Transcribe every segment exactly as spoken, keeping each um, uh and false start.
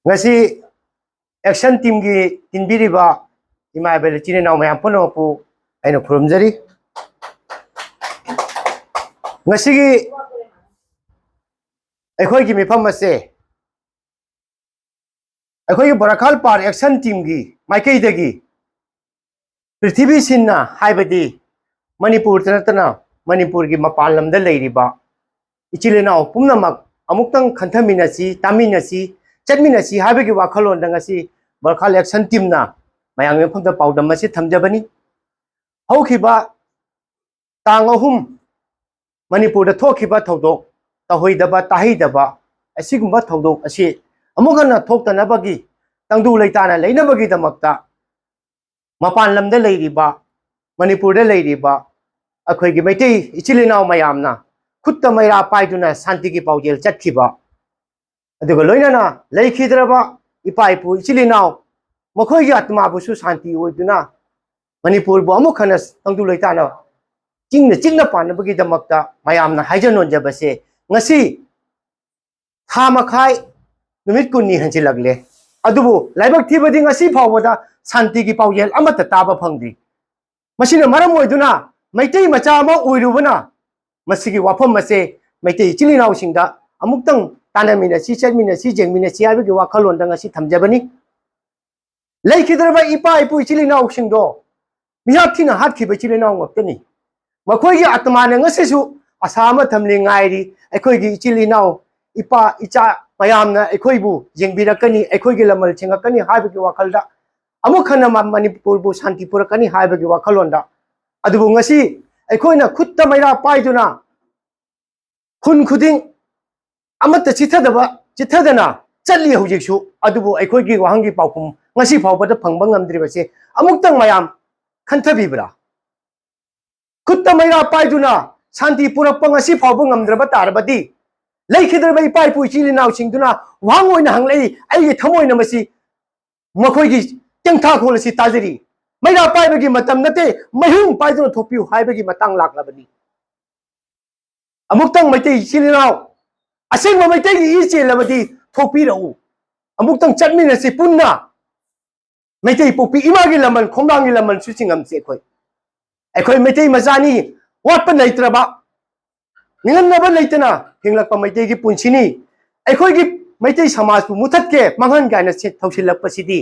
ꯉꯁꯤ ꯑꯦꯛꯁꯟ ꯇꯤꯝꯒꯤ ꯇꯤꯟꯕꯤꯔꯤꯕ ꯏꯃꯥ ꯏꯕꯦꯜ ꯏꯆꯤꯟ ꯏꯅꯥꯎ ꯃꯌꯥꯝ ꯄꯨꯝꯅꯃꯛꯄꯨ ꯑꯩꯅ ꯈꯨꯔꯨꯝꯖꯔꯤ꯫ ꯉꯁꯤꯒꯤ ꯑꯩꯈꯣꯏꯒꯤ ꯃꯤꯐꯝ ꯑꯁꯦ ꯑꯩꯈꯣꯏꯒꯤ ꯕꯣꯔꯥꯈꯥꯜ ꯄꯥꯔ ꯑꯦꯛꯁꯟ ꯇꯤꯝꯒꯤ ꯃꯥꯏꯀꯩꯗꯒꯤ ꯄ꯭ꯔꯤꯊꯤꯕꯤ ꯁꯤꯟꯅ, ꯍꯥꯏꯕꯗꯤ ꯃꯅꯤꯄꯨꯔꯗ ꯅꯠꯇꯅ ꯃꯅꯤꯄꯨꯔꯒꯤ ꯃꯄꯥꯟ ꯂꯝꯗ ꯂꯩꯔꯤꯕ ꯏꯆꯤꯜ ꯏꯅꯥꯎ ꯄꯨꯝꯅꯃꯛ ꯑꯃꯨꯛꯇꯪ ꯈꯟꯊꯃꯤꯟꯅꯁꯤ, ꯇꯥꯃꯤꯟꯅꯁꯤ, ꯆꯠꯃꯤꯟꯅꯁꯤ ꯍꯥꯏꯕꯒꯤ ꯋꯥꯈꯜꯂꯣꯟꯗ ꯉꯁꯤ ꯕꯣꯔꯥꯈꯥꯜ ꯑꯦꯛꯁꯟ ꯇꯤꯝꯅ ꯃꯌꯥꯝꯒꯤ ꯃꯐꯝꯗ ꯄꯥꯎꯗꯝ ꯑꯁꯤ ꯊꯝꯖꯕꯅꯤ꯫ ꯍꯧꯈꯤꯕ ꯇꯥꯡ ꯑꯍꯨꯝ ꯃꯅꯤꯄꯨꯔꯗ ꯊꯣꯛꯈꯤꯕ ꯊꯧꯗꯣꯛ, ꯇꯧꯍꯩꯗꯕ ꯇꯥꯍꯩꯗꯕ ꯑꯁꯤꯒꯨꯝꯕ ꯊꯧꯗꯣꯛ ꯑꯁꯤ ꯑꯃꯨꯛ ꯍꯟꯅ ꯊꯣꯛꯇꯅꯕꯒꯤ, ꯇꯪꯗꯨ ꯂꯩꯇꯥꯅ ꯂꯩꯅꯕꯒꯤꯗꯃꯛꯇ ꯃꯄꯥꯟ ꯂꯝꯗ ꯂꯩꯔꯤꯕ, ꯃꯅꯤꯄꯨꯔꯗ ꯂꯩꯔꯤꯕ ꯑꯩꯈꯣꯏꯒꯤ ꯃꯩꯇꯩ ꯏꯆꯤꯜ ꯏꯅꯥꯎ ꯃꯌꯥꯝꯅ ꯈꯨꯠꯇ ꯃꯩꯔꯥ ꯄꯥꯏꯗꯨꯅ ꯁꯥꯟꯇꯤꯒꯤ ꯄꯥꯎꯖꯦꯜ ꯆꯠꯈꯤꯕ, ꯑꯗꯨꯒ ꯂꯣꯏꯅꯅ ꯂꯩꯈꯤꯗ꯭ꯔꯕ ꯏꯄꯥ ꯏꯄꯨ ꯏꯆꯤꯜ ꯏꯅꯥꯎ, ꯃꯈꯣꯏꯒꯤ ꯑꯥꯇꯃꯥꯕꯨꯁꯨ ꯁꯥꯟꯇꯤ ꯑꯣꯏꯗꯨꯅ ꯃꯅꯤꯄꯨꯔꯕꯨ ꯑꯃꯨꯛ ꯍꯟꯅ ꯇꯪꯗꯨ ꯂꯩꯇꯥꯅ ꯆꯤꯡꯅ ꯆꯤꯡꯅ ꯄꯥꯟꯅꯕꯒꯤꯗꯃꯛꯇ ꯃꯌꯥꯝꯅ ꯍꯥꯏꯖ ꯅꯣꯟꯖꯕꯁꯦ ꯉꯁꯤ ꯊꯥ ꯃꯈꯥꯏ, ꯅꯨꯃꯤꯠ ꯀꯨꯟꯅꯤ ꯍꯟꯖꯤꯜꯂꯛꯂꯦ꯫ ꯑꯗꯨꯕꯨ ꯂꯥꯏꯕꯛ ꯊꯤꯕꯗꯤ ꯉꯁꯤ ꯐꯥꯎꯕꯗ ꯁꯥꯟꯇꯤꯒꯤ ꯄꯥꯎꯖꯦꯜ ꯑꯃꯠꯇ ꯇꯥꯕ ꯐꯪꯗ꯭ꯔꯤ꯫ ꯃꯁꯤꯅ ꯃꯔꯝ ꯑꯣꯏꯗꯨꯅ ꯃꯩꯇꯩ ꯃꯆꯥ ꯑꯃ ꯑꯣꯏꯔꯨꯕꯅ ꯃꯁꯤꯒꯤ ꯋꯥꯐꯝ ꯑꯁꯦ ꯃꯩꯇꯩ ꯏꯆꯤꯜ ꯏꯅꯥꯎꯁꯤꯡꯗ ꯑꯃꯨꯛꯇꯪ ꯇꯥꯟꯅꯃꯤꯟꯅꯁꯤ, ꯆꯠꯃꯤꯟꯅꯁꯤ, ꯌꯦꯡꯃꯤꯟꯅꯁꯤ ꯍꯥꯏꯕꯒꯤ ꯋꯥꯈꯜꯂꯣꯟꯗ ꯉꯁꯤ ꯊꯝꯖꯕꯅꯤ꯫ ꯂꯩꯈꯤꯗ꯭ꯔꯕ ꯏꯄꯥ ꯏꯄꯨ ꯏꯆꯤꯜ ꯏꯅꯥꯎꯁꯤꯡꯗꯣ ꯃꯤꯍꯥꯠ ꯊꯤꯅ ꯍꯥꯠꯈꯤꯕ ꯏꯆꯤꯜ ꯏꯅꯥꯎ ꯉꯥꯛꯇꯅꯤ꯫ ꯃꯈꯣꯏꯒꯤ ꯑꯥꯇꯃꯥꯅ ꯉꯁꯤꯁꯨ ꯑꯁꯥ ꯑꯃ ꯊꯝꯂꯤ, ꯉꯥꯏꯔꯤ꯫ ꯑꯩꯈꯣꯏꯒꯤ ꯏꯆꯤꯜ ꯏꯅꯥꯎ, ꯏꯄꯥ ꯏꯆꯥ ꯃꯌꯥꯝꯅ ꯑꯩꯈꯣꯏꯕꯨ ꯌꯦꯡꯕꯤꯔꯛꯀꯅꯤ, ꯑꯩꯈꯣꯏꯒꯤ ꯂꯃꯟ ꯁꯤꯡꯉꯛꯀꯅꯤ ꯍꯥꯏꯕꯒꯤ ꯋꯥꯈꯜꯗ, ꯑꯃꯨꯛ ꯍꯟꯅ ꯃ-, ꯃꯅꯤꯄꯨꯔꯕꯨ ꯁꯥꯟꯇꯤ ꯄꯨꯔꯛꯀꯅꯤ ꯍꯥꯏꯕꯒꯤ ꯋꯥꯈꯜꯂꯣꯟꯗ꯫ ꯑꯗꯨꯕꯨ ꯉꯁꯤ ꯑꯩꯈꯣꯏꯅ ꯈꯨꯠꯇ ꯃꯩꯔꯥ ꯄꯥꯏꯗꯨꯅ ꯈꯨꯟ ꯈꯨꯗꯤꯡ ꯑꯃꯠꯇ ꯆꯤꯠꯊꯗꯕ, ꯆꯤꯠꯊꯗꯅ ꯆꯠꯂꯤ ꯍꯧꯖꯤꯛꯁꯨ꯫ ꯑꯗꯨꯕꯨ ꯑꯩꯈꯣꯏꯒꯤ ꯋꯥꯍꯪꯒꯤ ꯄꯥꯎꯈꯨꯝ ꯉꯁꯤ ꯐꯥꯎꯕꯗ ꯐꯪꯕ ꯉꯝꯗ꯭ꯔꯤꯕꯁꯦ ꯑꯃꯨꯛꯇꯪ ꯃꯌꯥꯝ ꯈꯟꯊꯕꯤꯕ꯭ꯔꯥ? ꯈꯨꯠꯇ ꯃꯩꯔꯥ ꯄꯥꯏꯗꯨꯅ ꯁꯥꯟꯇꯤ ꯄꯨꯔꯛꯄ ꯉꯁꯤ ꯐꯥꯎꯕ ꯉꯝꯗ꯭ꯔꯕ ꯇꯥꯔꯕꯗꯤ, ꯂꯩꯈꯤꯗ꯭ꯔꯕ ꯏꯄꯥ ꯏꯄꯨ ꯏꯆꯤꯜ ꯏꯅꯥꯎꯁꯤꯡꯗꯨꯅ ꯋꯥꯍꯪ ꯑꯣꯏꯅ ꯍꯪꯂꯛꯏ, ꯑꯩꯒꯤ ꯊꯃꯣꯏꯅ ꯃꯁꯤ, ꯃꯈꯣꯏꯒꯤ ꯆꯦꯡꯊꯥꯈꯣꯜ ꯑꯁꯤ ꯇꯥꯖꯔꯤ꯫ ꯃꯩꯔꯥ ꯄꯥꯏꯕꯒꯤ ꯃꯇꯝ ꯅꯠꯇꯦ, ꯃꯩꯍꯨ ꯄꯥꯏꯗꯨꯅ ꯊꯣꯛꯄꯤꯌꯨ ꯍꯥꯏꯕꯒꯤ ꯃꯇꯥꯡ ꯂꯥꯛꯂꯕꯅꯤ꯫ ꯑꯃꯨꯛꯇꯪ ꯃꯩꯇꯩ ꯏꯆꯤꯜ ꯏꯅꯥꯎ, ꯑꯁꯦꯡꯕ ꯃꯩꯇꯩꯒꯤ ꯏ ꯆꯦꯜꯂꯕꯗꯤ ꯊꯣꯛꯄꯤꯔꯛꯎ꯫ ꯑꯃꯨꯛꯇꯪ ꯆꯠꯃꯤꯟꯅꯁꯤ ꯄꯨꯟꯅ꯫ ꯃꯩꯇꯩ ꯄꯣꯛꯄꯤ ꯏꯃꯥꯒꯤ ꯂꯃꯟ, ꯈꯣꯡꯅꯥꯡꯒꯤ ꯂꯃꯟꯁꯨ ꯆꯤꯡꯉꯝꯁꯤ ꯑꯩꯈꯣꯏ꯫ ꯑꯩꯈꯣꯏ ꯃꯩꯇꯩ ꯃꯆꯥꯅꯤ, ꯋꯥꯠꯄ ꯂꯩꯇ꯭ꯔꯕ, ꯅꯤꯡꯍꯟꯅꯕ ꯂꯩꯇꯅ ꯍꯤꯡꯂꯛꯄ ꯃꯩꯇꯩꯒꯤ ꯄꯨꯟꯁꯤꯅꯤ꯫ ꯑꯩꯈꯣꯏꯒꯤ ꯃꯩꯇꯩ ꯁꯃꯥꯖꯄꯨ ꯃꯨꯊꯠꯀꯦ, ꯃꯥꯡꯍꯟꯒꯦ ꯍꯥꯏꯅ ꯁꯤ-, ꯊꯧꯁꯤꯜꯂꯛꯄꯁꯤꯗꯤ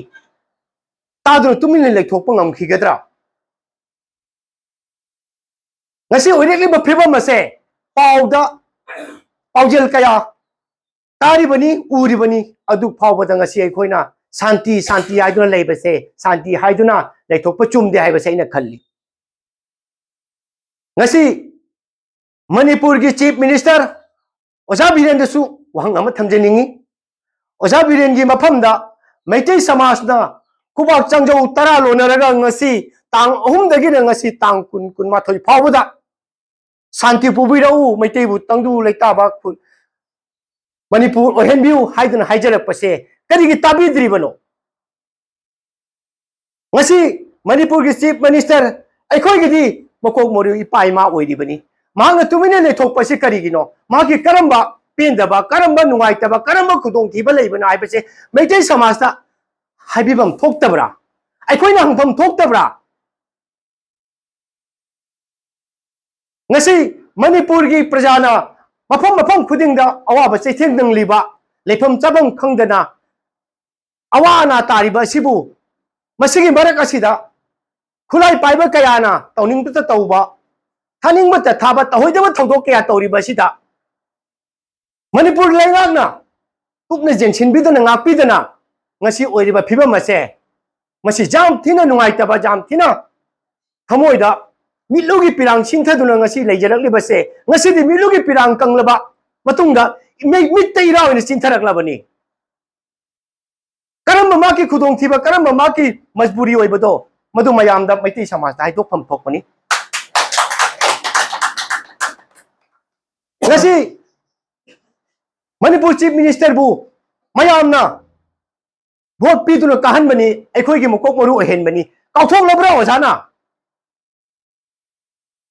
ꯇꯥꯗꯨꯅ ꯇꯨꯃꯤꯟꯅ ꯂꯩꯊꯣꯛꯄ ꯉꯝꯈꯤꯒꯗ꯭ꯔꯥ? ꯉꯁꯤ ꯑꯣꯏꯔꯛꯂꯤꯕ ꯐꯤꯕꯝ ꯑꯁꯦ ꯄꯥꯎꯗ ꯄꯥꯎꯖꯦꯜ ꯀꯌꯥ ꯇꯥꯔꯤꯕꯅꯤ, ꯎꯔꯤꯕꯅꯤ꯫ ꯑꯗꯨ ꯐꯥꯎꯕꯗ ꯉꯁꯤ ꯑꯩꯈꯣꯏꯅ ꯁꯥꯟꯇꯤ, ꯁꯥꯟꯇꯤ ꯍꯥꯏꯗꯨꯅ ꯂꯩꯕꯁꯦ, ꯁꯥꯟꯇꯤ ꯍꯥꯏꯗꯨꯅ ꯂꯩꯊꯣꯛꯄ ꯆꯨꯝꯗꯦ ꯍꯥꯏꯕꯁꯦ ꯑꯩꯅ ꯈꯜꯂꯤ꯫ ꯉꯁꯤ ꯃꯅꯤꯄꯨꯔꯒꯤ Chief Minister ꯑꯣꯖꯥ ꯕꯤꯔꯦꯟꯗꯁꯨ ꯋꯥꯍꯪ ꯑꯃ ꯊꯝꯖꯅꯤꯡꯉꯤ꯫ ꯑꯣꯖꯥ ꯕꯤꯔꯦꯟꯒꯤ ꯃꯐꯝꯗ ꯃꯩꯇꯩ ꯁꯃꯥꯖꯅ ꯈꯨꯕꯥꯛ ꯆꯪꯖꯧ ꯇꯔꯥ ꯂꯣꯟꯅꯔꯒ ꯉꯁꯤ ꯇꯥꯡ ꯑꯍꯨꯝꯗꯒꯤꯅ ꯉꯁꯤ ꯇꯥꯡ ꯀꯨꯟ, ꯀꯨꯟꯃꯥꯊꯣꯏ ꯐꯥꯎꯕꯗ ꯁꯥꯟꯇꯤ ꯄꯨꯕꯤꯔꯛꯎ, ꯃꯩꯇꯩꯕꯨ ꯇꯪꯗꯨ ꯂꯩꯇꯥꯕ ꯈꯨ-, ꯃꯅꯤꯄꯨꯔ ꯑꯣꯏꯍꯟꯕꯤꯌꯨ ꯍꯥꯏꯗꯨꯅ ꯍꯥꯏꯖꯔꯛꯄꯁꯦ ꯀꯔꯤꯒꯤ ꯇꯥꯕꯤꯗ꯭ꯔꯤꯕꯅꯣ? ꯉꯁꯤ ꯃꯅꯤꯄꯨꯔꯒꯤ Chief Minister ꯑꯩꯈꯣꯏꯒꯤꯗꯤ ꯃꯀꯣꯛ ꯃꯔꯨ ꯏꯄꯥ ꯏꯃꯥ ꯑꯣꯏꯔꯤꯕꯅꯤ꯫ ꯃꯍꯥꯛꯅ ꯇꯨꯃꯤꯟꯅ ꯂꯩꯊꯣꯛꯄꯁꯤ ꯀꯔꯤꯒꯤꯅꯣ? ꯃꯍꯥꯛꯀꯤ ꯀꯔꯝꯕ ꯄꯦꯟꯗꯕ, ꯀꯔꯝꯕ ꯅꯨꯡꯉꯥꯏꯇꯕ, ꯀꯔꯝꯕ ꯈꯨꯗꯣꯡꯊꯤꯕ ꯂꯩꯕꯅꯣ ꯍꯥꯏꯕꯁꯦ ꯃꯩꯇꯩ ꯁꯃꯥꯖꯇ ꯍꯥꯏꯕꯤꯐꯝ ꯊꯣꯛꯇꯕ꯭ꯔꯥ? ꯑꯩꯈꯣꯏꯅ ꯍꯪꯐꯝ ꯊꯣꯛꯇꯕ꯭ꯔꯥ? ꯉꯁꯤ ꯃꯅꯤꯄꯨꯔꯒꯤ ꯄ꯭ꯔꯖꯥꯅ ꯃꯐꯝ ꯃꯐꯝ ꯈꯨꯗꯤꯡꯗ ꯑꯋꯥꯕ ꯆꯩꯊꯦꯡ ꯅꯪꯂꯤꯕ, ꯂꯩꯐꯝ ꯆꯥꯐꯝ ꯈꯪꯗꯅ ꯑꯋꯥ ꯑꯅꯥ ꯇꯥꯔꯤꯕ ꯑꯁꯤꯕꯨ, ꯃꯁꯤꯒꯤ ꯃꯔꯛ ꯑꯁꯤꯗ ꯈꯨꯠꯂꯥꯏ ꯄꯥꯏꯕ ꯀꯌꯥꯅ ꯇꯧꯅꯤꯡꯕꯇ ꯇꯧꯕ, ꯊꯥꯅꯤꯡꯕꯇ ꯊꯥꯕ, ꯇꯧꯍꯩꯗꯕ ꯊꯧꯗꯣꯛ ꯀꯌꯥ ꯇꯧꯔꯤꯕ ꯑꯁꯤꯗ ꯃꯅꯤꯄꯨꯔ ꯂꯩꯉꯥꯛꯅ ꯀꯨꯞꯅ ꯌꯦꯡꯁꯤꯟꯕꯤꯗꯨꯅ ꯉꯥꯛꯄꯤꯗꯅ ꯉꯁꯤ ꯑꯣꯏꯔꯤꯕ ꯐꯤꯕꯝ ꯑꯁꯦ, ꯃꯁꯤ ꯌꯥꯝ ꯊꯤꯅ ꯅꯨꯡꯉꯥꯏꯇꯕ, ꯌꯥꯝ ꯊꯤꯅ ꯊꯃꯣꯏꯗ ꯃꯤꯠꯂꯨꯒꯤ ꯄꯤꯔꯥꯡ ꯆꯤꯡꯊꯗꯨꯅ ꯉꯁꯤ ꯂꯩꯖꯔꯛꯂꯤꯕꯁꯦ, ꯉꯁꯤꯗꯤ ꯃꯤꯠꯂꯨꯒꯤ ꯄꯤꯔꯥꯡ ꯀꯪꯂꯕ ꯃꯇꯨꯡꯗ ꯃꯤꯠ-, ꯃꯤꯠꯇ ꯏꯔꯥ ꯑꯣꯏꯅ ꯆꯤꯟꯊꯔꯛꯂꯕꯅꯤ꯫ ꯀꯔꯝꯕ ꯃꯥꯒꯤ ꯈꯨꯗꯣꯡꯊꯤꯕ, ꯀꯔꯝꯕ ꯃꯥꯒꯤ ꯃꯖꯕꯨꯔꯤ ꯑꯣꯏꯕꯗꯣ, ꯃꯗꯨ ꯃꯌꯥꯝꯗ ꯃꯩꯇꯩ ꯁꯃꯥꯖꯇ ꯍꯥꯏꯗꯣꯛꯐꯝ ꯊꯣꯛꯄꯅꯤ꯫ ꯉꯁꯤ ꯃꯅꯤꯄꯨꯔ Chief Ministerꯕꯨ ꯃꯌꯥꯝꯅ vote ꯄꯤꯗꯨꯅ ꯀꯥꯍꯟꯕꯅꯤ, ꯑꯩꯈꯣꯏꯒꯤ ꯃꯀꯣꯛ ꯃꯔꯨ ꯑꯣꯏꯍꯟꯕꯅꯤ꯫ ꯀꯥꯎꯊꯣꯛꯂꯕ꯭ꯔꯥ ꯑꯣꯖꯥꯅ?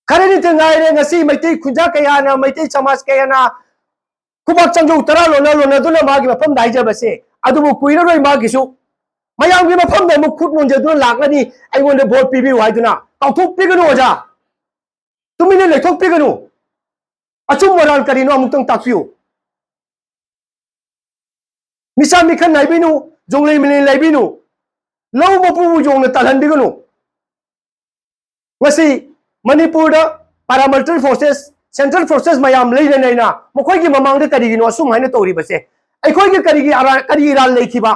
ꯈꯔꯅꯤꯇ ꯉꯥꯏꯔꯦ ꯉꯁꯤ ꯃꯩꯇꯩ ꯈꯨꯟꯖꯥ ꯀꯌꯥꯅ, ꯃꯩꯇꯩ ꯁꯃꯥꯖ ꯀꯌꯥꯅ ꯈꯨꯕꯥꯛ ꯆꯪꯖꯧ ꯇꯔꯥ ꯂꯣꯟꯅ ꯂꯣꯟꯅꯗꯨꯅ ꯃꯥꯒꯤ ꯃꯐꯝꯗ ꯍꯥꯏꯖꯕꯁꯦ, ꯑꯗꯨꯕꯨ ꯀꯨꯏꯔꯔꯣꯏ ꯃꯥꯒꯤꯁꯨ꯫ ꯃꯌꯥꯝꯒꯤ ꯃꯐꯝꯗ ꯑꯃꯨꯛ ꯈꯨꯠ ꯅꯣꯟꯖꯗꯨꯅ ꯂꯥꯛꯂꯅꯤ, "ꯑꯩꯉꯣꯟꯗ ꯚꯣꯠ ꯄꯤꯕꯤꯌꯨ" ꯍꯥꯏꯗꯨꯅ꯫ ꯀꯥꯎꯊꯣꯛꯄꯤꯒꯅꯨ ꯑꯣꯖꯥ, ꯇꯨꯃꯤꯟꯅ ꯂꯩꯊꯣꯛꯄꯤꯒꯅꯨ꯫ ꯑꯆꯨꯝ ꯑꯔꯥꯟ ꯀꯔꯤꯅꯣ ꯑꯃꯨꯛꯇꯪ ꯇꯥꯛꯄꯤꯌꯨ꯫ ꯃꯤꯆꯥ ꯃꯤꯈꯜ ꯅꯥꯏꯕꯤꯅꯨ, ꯖꯣꯡꯂꯩ ꯃꯤꯂꯩ ꯂꯩꯕꯤꯅꯨ, ꯂꯧ ꯃꯄꯨꯕꯨ ꯌꯣꯡꯅ ꯇꯥꯜꯍꯟꯕꯤꯒꯅꯨ꯫ ꯉꯁꯤ ꯃꯅꯤꯄꯨꯔꯗ paramilitary forces, central forces ꯃꯌꯥꯝ ꯂꯩꯅ ꯂꯩꯅ ꯃꯈꯣꯏꯒꯤ ꯃꯃꯥꯡꯗ ꯀꯔꯤꯒꯤꯅꯣ ꯑꯁꯨꯝ ꯍꯥꯏꯅ ꯇꯧꯔꯤꯕꯁꯦ? ꯑꯩꯈꯣꯏꯒꯤ ꯀꯔꯤꯒꯤ ꯑꯔꯥ-, ꯀꯔꯤ ꯏꯔꯥꯜ ꯂꯩꯈꯤꯕ?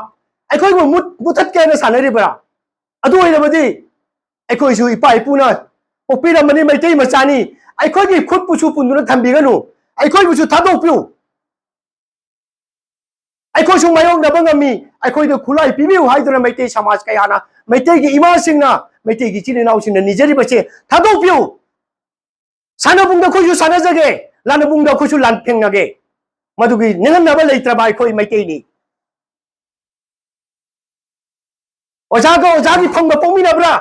ꯑꯩꯈꯣꯏꯕꯨ ꯃꯨꯠ-, ꯃꯨꯊꯠꯀꯦ ꯍꯥꯏꯅ ꯁꯥꯟꯅꯔꯤꯕ꯭ꯔꯥ? ꯑꯗꯨ ꯑꯣꯏꯔꯕꯗꯤ ꯑꯩꯈꯣꯏꯁꯨ ꯏꯄꯥ ꯏꯄꯨꯅ ꯄꯣꯛꯄꯤꯔꯝꯕꯅꯤ, ꯃꯩꯇꯩ ꯃꯆꯥꯅꯤ, ꯑꯩꯈꯣꯏꯒꯤ ꯈꯨꯠꯄꯨꯁꯨ ꯄꯨꯟꯗꯨꯅ ꯊꯝꯕꯤꯒꯅꯨ, ꯑꯩꯈꯣꯏꯕꯨꯁꯨ ꯊꯥꯗꯣꯛꯄꯤꯌꯨ꯫ ꯑꯩꯈꯣꯏꯁꯨ ꯃꯥꯌꯣꯛꯅꯕ ꯉꯝꯃꯤ, ꯑꯩꯈꯣꯏꯗ ꯈꯨꯠꯂꯥꯏ ꯄꯤꯕꯤꯌꯨ ꯍꯥꯏꯗꯨꯅ ꯃꯩꯇꯩ ꯁꯃꯥꯖ ꯀꯌꯥꯅ, ꯃꯩꯇꯩꯒꯤ ꯏꯃꯥꯁꯤꯡꯅ, ꯃꯩꯇꯩꯒꯤ ꯏꯆꯤꯜ ꯏꯅꯥꯎꯁꯤꯡꯅ ꯅꯤꯖꯔꯤꯕꯁꯦ ꯊꯥꯗꯣꯛꯄꯤꯌꯨ꯫ ꯁꯥꯟꯅꯕꯨꯡꯗ ꯑꯩꯈꯣꯏꯁꯨ ꯁꯥꯟꯅꯖꯒꯦ, ꯂꯥꯟꯅꯕꯨꯡꯗ ꯑꯩꯈꯣꯏꯁꯨ ꯂꯥꯟꯊꯦꯡꯅꯒꯦ꯫ ꯃꯗꯨꯒꯤ ꯅꯤꯡꯍꯟꯅꯕ ꯂꯩꯇ꯭ꯔꯕ ꯑꯩꯈꯣꯏ ꯃꯩꯇꯩꯅꯤ꯫ ꯑꯣꯖꯥꯒ ꯑꯣꯖꯥꯒꯤ ꯐꯝꯒ ꯄꯣꯛꯃꯤꯟꯅꯕ꯭ꯔꯥ?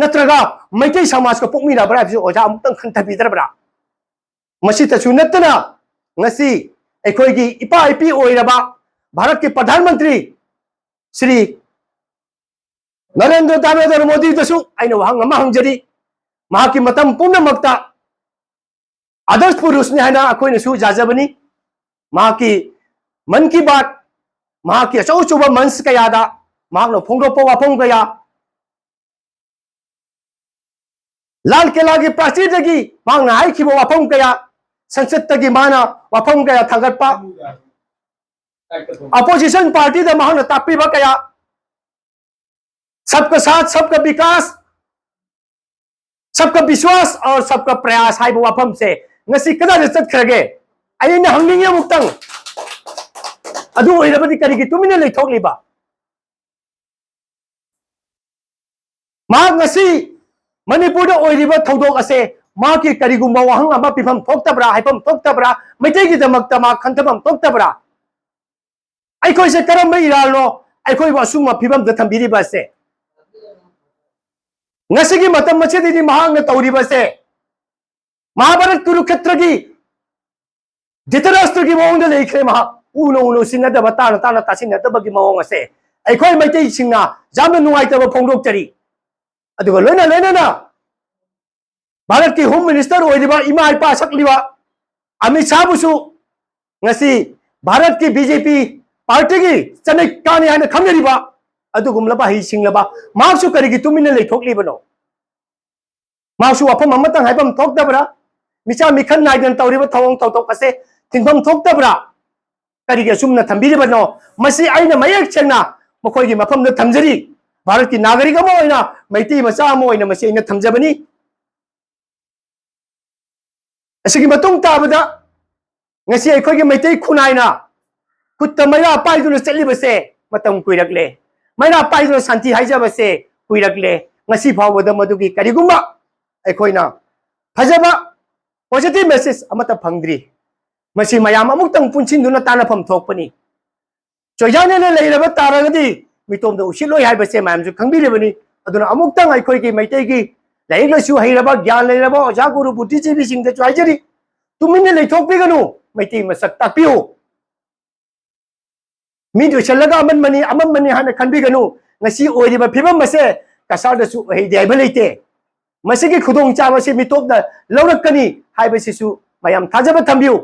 ꯅꯠꯇ꯭ꯔꯒ ꯃꯩꯇꯩ ꯁꯃꯥꯖꯀ ꯄꯣꯛꯃꯤꯟꯅꯕ꯭ꯔꯥ ꯍꯥꯏꯕꯁꯤ ꯑꯣꯖꯥ ꯑꯃꯨꯛꯇꯪ ꯈꯟꯊꯕꯤꯗ꯭ꯔꯕ꯭ꯔꯥ? ꯃꯁꯤꯇꯁꯨ ꯅꯠꯇꯅ ꯉꯁꯤ ꯑꯩꯈꯣꯏꯒꯤ ꯏꯄꯥ ꯏꯄꯤ ꯑꯣꯏꯔꯕ ꯚꯥꯔꯠꯀꯤ ꯄ꯭ꯔꯙꯥꯟ ꯃꯟꯇ꯭ꯔꯤ ꯁ꯭ꯔꯤ ꯅꯔꯦꯟꯗ꯭ꯔ ꯗꯥꯃꯣꯗꯔ ꯃꯣꯗꯤꯗꯁꯨ ꯑꯩꯅ ꯋꯥꯍꯪ ꯑꯃ ꯍꯪꯖꯔꯤ꯫ ꯃꯍꯥꯛꯀꯤ ꯃꯇꯝ ꯄꯨꯝꯅꯃꯛꯇ ꯑꯗꯔꯁ ꯄꯨꯔꯨꯁꯅꯤ ꯍꯥꯏꯅ ꯑꯩꯈꯣꯏꯅꯁꯨ ꯌꯥꯖꯕꯅꯤ꯫ ꯃꯍꯥꯛꯀꯤ ꯃꯟ ꯀꯤ ꯕꯥꯠ, ꯃꯍꯥꯛꯀꯤ ꯑꯆꯧ ꯑꯆꯧꯕ ꯃꯟꯁ ꯀꯌꯥꯗ ꯃꯍꯥꯛꯅ ꯐꯣꯡꯗꯣꯛꯄ ꯋꯥꯐꯝ ꯀꯌꯥ, ꯂꯥꯜ ꯀꯦꯂꯥꯒꯤ ꯄ꯭ꯔꯥꯆꯤꯔꯗꯒꯤ ꯃꯍꯥꯛꯅ ꯍꯥꯏꯈꯤꯕ ꯋꯥꯐꯝ ꯀꯌꯥ, ꯁꯪꯁꯠꯇꯒꯤ ꯃꯥꯅ ꯋꯥꯐꯝ ꯀꯌꯥ ꯊꯥꯡꯒꯠꯄ, ꯑꯣꯄꯣꯖꯤꯁꯟ ꯄꯥꯔꯇꯤꯗ ꯃꯍꯥꯛꯅ ꯇꯥꯛꯄꯤꯕ ꯀꯌꯥ, सबका साथ, सबका विकास, सबका विश्वास और सबका प्रयास ꯍꯥꯏꯕ ꯋꯥꯐꯝꯁꯦ ꯉꯁꯤ ꯀꯗꯥꯏꯗ ꯆꯠꯈ꯭ꯔꯒꯦ? ꯑꯩꯅ ꯍꯪꯅꯤꯡꯉꯤ ꯑꯃꯨꯛꯇꯪ꯫ ꯑꯗꯨ ꯑꯣꯏꯔꯕꯗꯤ ꯀꯔꯤꯒꯤ ꯇꯨꯃꯤꯟꯅ ꯂꯩꯊꯣꯛꯂꯤꯕ? ꯃꯍꯥꯛ ꯉꯁꯤ ꯃꯅꯤꯄꯨꯔꯗ ꯑꯣꯏꯔꯤꯕ ꯊꯧꯗꯣꯛ ꯑꯁꯦ ꯃꯍꯥꯛꯀꯤ ꯀꯔꯤꯒꯨꯝꯕ ꯋꯥꯍꯪ ꯑꯃ ꯄꯤꯐꯝ ꯊꯣꯛꯇꯕ꯭ꯔꯥ, ꯍꯥꯏꯐꯝ ꯊꯣꯛꯇꯕ꯭ꯔꯥ, ꯃꯩꯇꯩꯒꯤꯗꯃꯛꯇ ꯃꯍꯥꯛ ꯈꯟꯊꯐꯝ ꯊꯣꯛꯇꯕ꯭ꯔꯥ? ꯑꯩꯈꯣꯏꯁꯦ ꯀꯔꯝꯕ ꯏꯔꯥꯜꯅꯣ ꯑꯩꯈꯣꯏꯕꯨ ꯑꯁꯨꯝꯕ ꯐꯤꯕꯝꯗ ꯊꯝꯕꯤꯔꯤꯕ ꯑꯁꯦ? ꯉꯁꯤꯒꯤ ꯃꯇꯝ ꯑꯁꯤꯗꯗꯤ ꯃꯍꯥꯛꯅ ꯇꯧꯔꯤꯕꯁꯦ ꯃꯍꯥꯚꯥꯔꯠ ꯀꯨꯔꯨꯈꯦꯇ꯭ꯔꯒꯤ ꯙꯤꯇꯔꯥꯁꯇ꯭ꯔꯒꯤ ꯃꯑꯣꯡꯗ ꯂꯩꯈ꯭ꯔꯦ ꯃꯍꯥꯛ꯫ ꯎꯅ ꯎꯅ ꯎꯁꯤꯟꯅꯗꯕ, ꯇꯥꯅ ꯇꯥꯅ ꯇꯥꯁꯤꯟꯅꯗꯕꯒꯤ ꯃꯑꯣꯡ ꯑꯁꯦ ꯑꯩꯈꯣꯏ ꯃꯩꯇꯩꯁꯤꯡꯅ ꯌꯥꯝꯅ ꯅꯨꯡꯉꯥꯏꯇꯕ ꯐꯣꯡꯗꯣꯛꯆꯔꯤ꯫ ꯑꯗꯨꯒ ꯂꯣꯏꯅ ꯂꯣꯏꯅꯅ ꯚꯥꯔꯠꯀꯤ ꯍꯣꯝ ꯃꯤꯅꯤꯁꯇꯔ ꯑꯣꯏꯔꯤꯕ ꯏꯃꯥ ꯏꯄꯥ ꯁꯛꯂꯤꯕ ꯑꯃꯤꯠ ꯁꯥꯍꯕꯨꯁꯨ ꯉꯁꯤ ꯚꯥꯔꯠꯀꯤ ꯕꯤ ꯖꯦ ꯄꯤ ꯄꯥꯔꯇꯤꯒꯤ ꯆꯅꯩꯀꯥꯅꯤ ꯍꯥꯏꯅ ꯈꯪꯅꯔꯤꯕ ꯑꯗꯨꯒꯨꯝꯂꯕ ꯍꯩꯁꯤꯡꯂꯕ ꯃꯍꯥꯛꯁꯨ ꯀꯔꯤꯒꯤ ꯇꯨꯃꯤꯟꯅ ꯂꯩꯊꯣꯛꯂꯤꯕꯅꯣ? ꯃꯍꯥꯛꯁꯨ ꯋꯥꯐꯝ ꯑꯃꯇꯪ ꯍꯥꯏꯐꯝ ꯊꯣꯛꯇꯕ꯭ꯔꯥ? ꯃꯤꯆꯥ ꯃꯤꯈꯜ ꯅꯥꯏꯗꯅ ꯇꯧꯔꯤꯕ ꯊꯧꯑꯣꯡ ꯊꯧꯗꯣꯛ ꯑꯁꯦ ꯊꯤꯡꯐꯝ ꯊꯣꯛꯇꯕ꯭ꯔꯥ? ꯀꯔꯤꯒꯤ ꯑꯁꯨꯝꯅ ꯊꯝꯕꯤꯔꯤꯕꯅꯣ? ꯃꯁꯤ ꯑꯩꯅ ꯃꯌꯦꯛ ꯁꯦꯡꯅ ꯃꯈꯣꯏꯒꯤ ꯃꯐꯝꯗ ꯊꯝꯖꯔꯤ꯫ ꯚꯥꯔꯠꯀꯤ ꯅꯥꯒꯔꯤꯛ ꯑꯃ ꯑꯣꯏꯅ, ꯃꯩꯇꯩ ꯃꯆꯥ ꯑꯃ ꯑꯣꯏꯅ ꯃꯁꯤ ꯑꯩꯅ ꯊꯝꯖꯕꯅꯤ꯫ ꯑꯁꯤꯒꯤ ꯃꯇꯨꯡ ꯇꯥꯕꯗ ꯉꯁꯤ ꯑꯩꯈꯣꯏꯒꯤ ꯃꯩꯇꯩ ꯈꯨꯟꯅꯥꯏꯅ ꯈꯨꯠꯇ ꯃꯩꯔꯥ ꯄꯥꯏꯗꯨꯅ ꯆꯠꯂꯤꯕꯁꯦ ꯃꯇꯝ ꯀꯨꯏꯔꯛꯂꯦ꯫ ꯃꯩꯔꯥ ꯄꯥꯏꯗꯨꯅ ꯁꯥꯟꯇꯤ ꯍꯥꯏꯖꯕꯁꯦ ꯀꯨꯏꯔꯛꯂꯦ꯫ ꯉꯁꯤ ꯐꯥꯎꯕꯗ ꯃꯗꯨꯒꯤ ꯀꯔꯤꯒꯨꯝꯕ ꯑꯩꯈꯣꯏꯅ ꯐꯖꯕ positive message ꯑꯃꯠꯇ ꯐꯪꯗ꯭ꯔꯤ꯫ ꯃꯁꯤ ꯃꯌꯥꯝ ꯑꯃꯨꯛꯇꯪ ꯄꯨꯟꯁꯤꯟꯗꯨꯅ ꯇꯥꯟꯅꯐꯝ ꯊꯣꯛꯄꯅꯤ꯫ ꯆꯣꯏꯖꯥꯅꯅ ꯂꯩꯔꯕ ꯇꯥꯔꯒꯗꯤ ꯃꯤꯇꯣꯝꯗ ꯎꯁꯤꯠꯂꯣꯏ ꯍꯥꯏꯕꯁꯦ ꯃꯌꯥꯝꯁꯨ ꯈꯪꯕꯤꯔꯤꯕꯅꯤ꯫ ꯑꯗꯨꯅ ꯑꯃꯨꯛꯇꯪ ꯑꯩꯈꯣꯏꯒꯤ ꯃꯩꯇꯩꯒꯤ ꯂꯥꯏꯔꯤꯛ ꯂꯥꯏꯁꯨ ꯍꯩꯔꯕ, ꯒ꯭ꯌꯥꯟ ꯂꯩꯔꯕ ꯑꯣꯖꯥ ꯒꯨꯔꯨ ꯕꯨꯙꯤꯖꯤꯕꯤꯁꯤꯡꯗꯁꯨ ꯍꯥꯏꯖꯔꯤ, ꯇꯨꯃꯤꯟꯅ ꯂꯩꯊꯣꯛꯄꯤꯒꯅꯨ, ꯃꯩꯇꯩ ꯃꯁꯛ ꯇꯥꯛꯄꯤꯌꯨ꯫ ꯃꯤ ꯂꯣꯏꯁꯤꯜꯂꯒ ꯑꯃꯟꯕꯅꯤ, ꯑꯃꯟꯕꯅꯤ ꯍꯥꯏꯅ ꯈꯟꯕꯤꯒꯅꯨ꯫ ꯉꯁꯤ ꯑꯣꯏꯔꯤꯕ ꯐꯤꯕꯝ ꯑꯁꯦ ꯀꯁꯥꯔꯗꯁꯨ ꯑꯣꯏꯍꯩꯗꯦ ꯍꯥꯏꯕ ꯂꯩꯇꯦ꯫ ꯃꯁꯤꯒꯤ ꯈꯨꯗꯣꯡꯆꯥꯕ ꯑꯁꯤ ꯃꯤꯇꯣꯞꯅ ꯂꯧꯔꯛꯀꯅꯤ ꯍꯥꯏꯕꯁꯤꯁꯨ ꯃꯌꯥꯝ ꯊꯥꯖꯕ ꯊꯝꯕꯤꯌꯨ꯫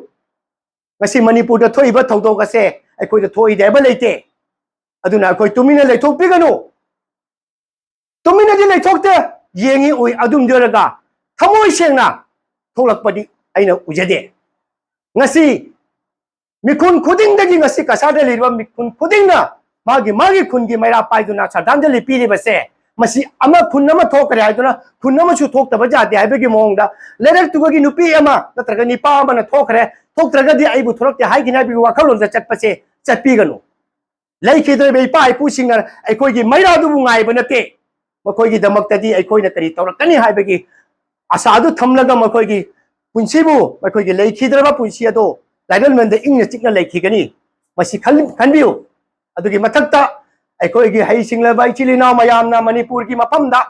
ꯉꯁꯤ ꯃꯅꯤꯄꯨꯔꯗ ꯊꯣꯛꯏꯕ ꯊꯧꯗꯣꯛ ꯑꯁꯦ ꯑꯩꯈꯣꯏꯗ ꯊꯣꯛꯏꯗꯦ ꯍꯥꯏꯕ ꯂꯩꯇꯦ꯫ ꯑꯗꯨꯅ ꯑꯩꯈꯣꯏ ꯇꯨꯃꯤꯟꯅ ꯂꯩꯊꯣꯛꯄꯤꯒꯅꯨ꯫ ꯇꯨꯃꯤꯟꯅꯗꯤ ꯂꯩꯊꯣꯛꯇꯦ, ꯌꯦꯡꯉꯤ ꯎꯏ ꯑꯗꯨꯝꯗꯤ ꯑꯣꯏꯔꯒ ꯊꯃꯣꯏ ꯁꯦꯡꯅ ꯊꯣꯛꯂꯛꯄꯗꯤ ꯑꯩꯅ ꯎꯖꯗꯦ꯫ ꯉꯁꯤ ꯃꯤꯈꯨꯟ ꯈꯨꯗꯤꯡꯗꯒꯤ, ꯉꯁꯤ ꯀꯁꯥꯔꯗ ꯂꯩꯔꯤꯕ ꯃꯤꯈꯨꯟ ꯈꯨꯗꯤꯡꯅ ꯃꯥꯒꯤ ꯃꯥꯒꯤ ꯈꯨꯟꯒꯤ ꯃꯩꯔꯥ ꯄꯥꯏꯗꯨꯅ ꯁ꯭ꯔꯗꯥꯟꯖꯂꯤ ꯄꯤꯔꯤꯕꯁꯦ, ꯃꯁꯤ ꯑꯃ ꯈꯨꯟ ꯑꯃ ꯊꯣꯛꯈ꯭ꯔꯦ ꯍꯥꯏꯗꯨꯅ ꯈꯨꯟ ꯑꯃꯁꯨ ꯊꯣꯛꯇꯕ ꯌꯥꯗꯦ ꯍꯥꯏꯕꯒꯤ ꯃꯑꯣꯡꯗ, ꯂꯩꯔꯛꯇꯨꯒꯤ ꯅꯨꯄꯤ ꯑꯃ ꯅꯠꯇ꯭ꯔꯒ ꯅꯨꯄꯥ ꯑꯃꯅ ꯊꯣꯛꯈ꯭ꯔꯦ, ꯊꯣꯛꯇ꯭ꯔꯒꯗꯤ ꯑꯩꯕꯨ ꯊꯣꯛꯂꯛꯇꯦ ꯍꯥꯏꯒꯅꯤ ꯍꯥꯏꯕꯒꯤ ꯋꯥꯈꯜꯂꯣꯟꯗ ꯆꯠꯄꯁꯦ ꯆꯠꯄꯤꯒꯅꯨ꯫ ꯂꯩꯈꯤꯗ꯭ꯔꯤꯕ ꯏꯄꯥ ꯏꯄꯨꯁꯤꯡꯅ ꯑꯩꯈꯣꯏꯒꯤ ꯃꯩꯔꯥꯗꯨꯕꯨ ꯉꯥꯏꯕ ꯅꯠꯇꯦ, ꯃꯈꯣꯏꯒꯤꯗꯃꯛꯇꯗꯤ ꯑꯩꯈꯣꯏꯅ ꯀꯔꯤ ꯇꯧꯔꯛꯀꯅꯤ ꯍꯥꯏꯕꯒꯤ ꯑꯁꯥꯗꯨ ꯊꯝꯂꯒ ꯃꯈꯣꯏꯒꯤ ꯄꯨꯟꯁꯤꯕꯨ, ꯃꯈꯣꯏꯒꯤ ꯂꯩꯈꯤꯗ꯭ꯔꯕ ꯄꯨꯟꯁꯤ ꯑꯗꯨ ꯂꯥꯏꯔꯦꯝꯕꯤꯅ ꯏꯪꯅ ꯆꯤꯛꯅ ꯂꯩꯈꯤꯒꯅꯤ꯫ ꯃꯁꯤ ꯈꯜ-, ꯈꯟꯕꯤꯌꯨ꯫ ꯑꯗꯨꯒꯤ ꯃꯊꯛꯇ ꯑꯩꯈꯣꯏꯒꯤ ꯍꯩꯁꯤꯡꯂꯕ ꯏꯆꯤꯜ ꯏꯅꯥꯎ ꯃꯌꯥꯝꯅ ꯃꯅꯤꯄꯨꯔꯒꯤ ꯃꯐꯝꯗ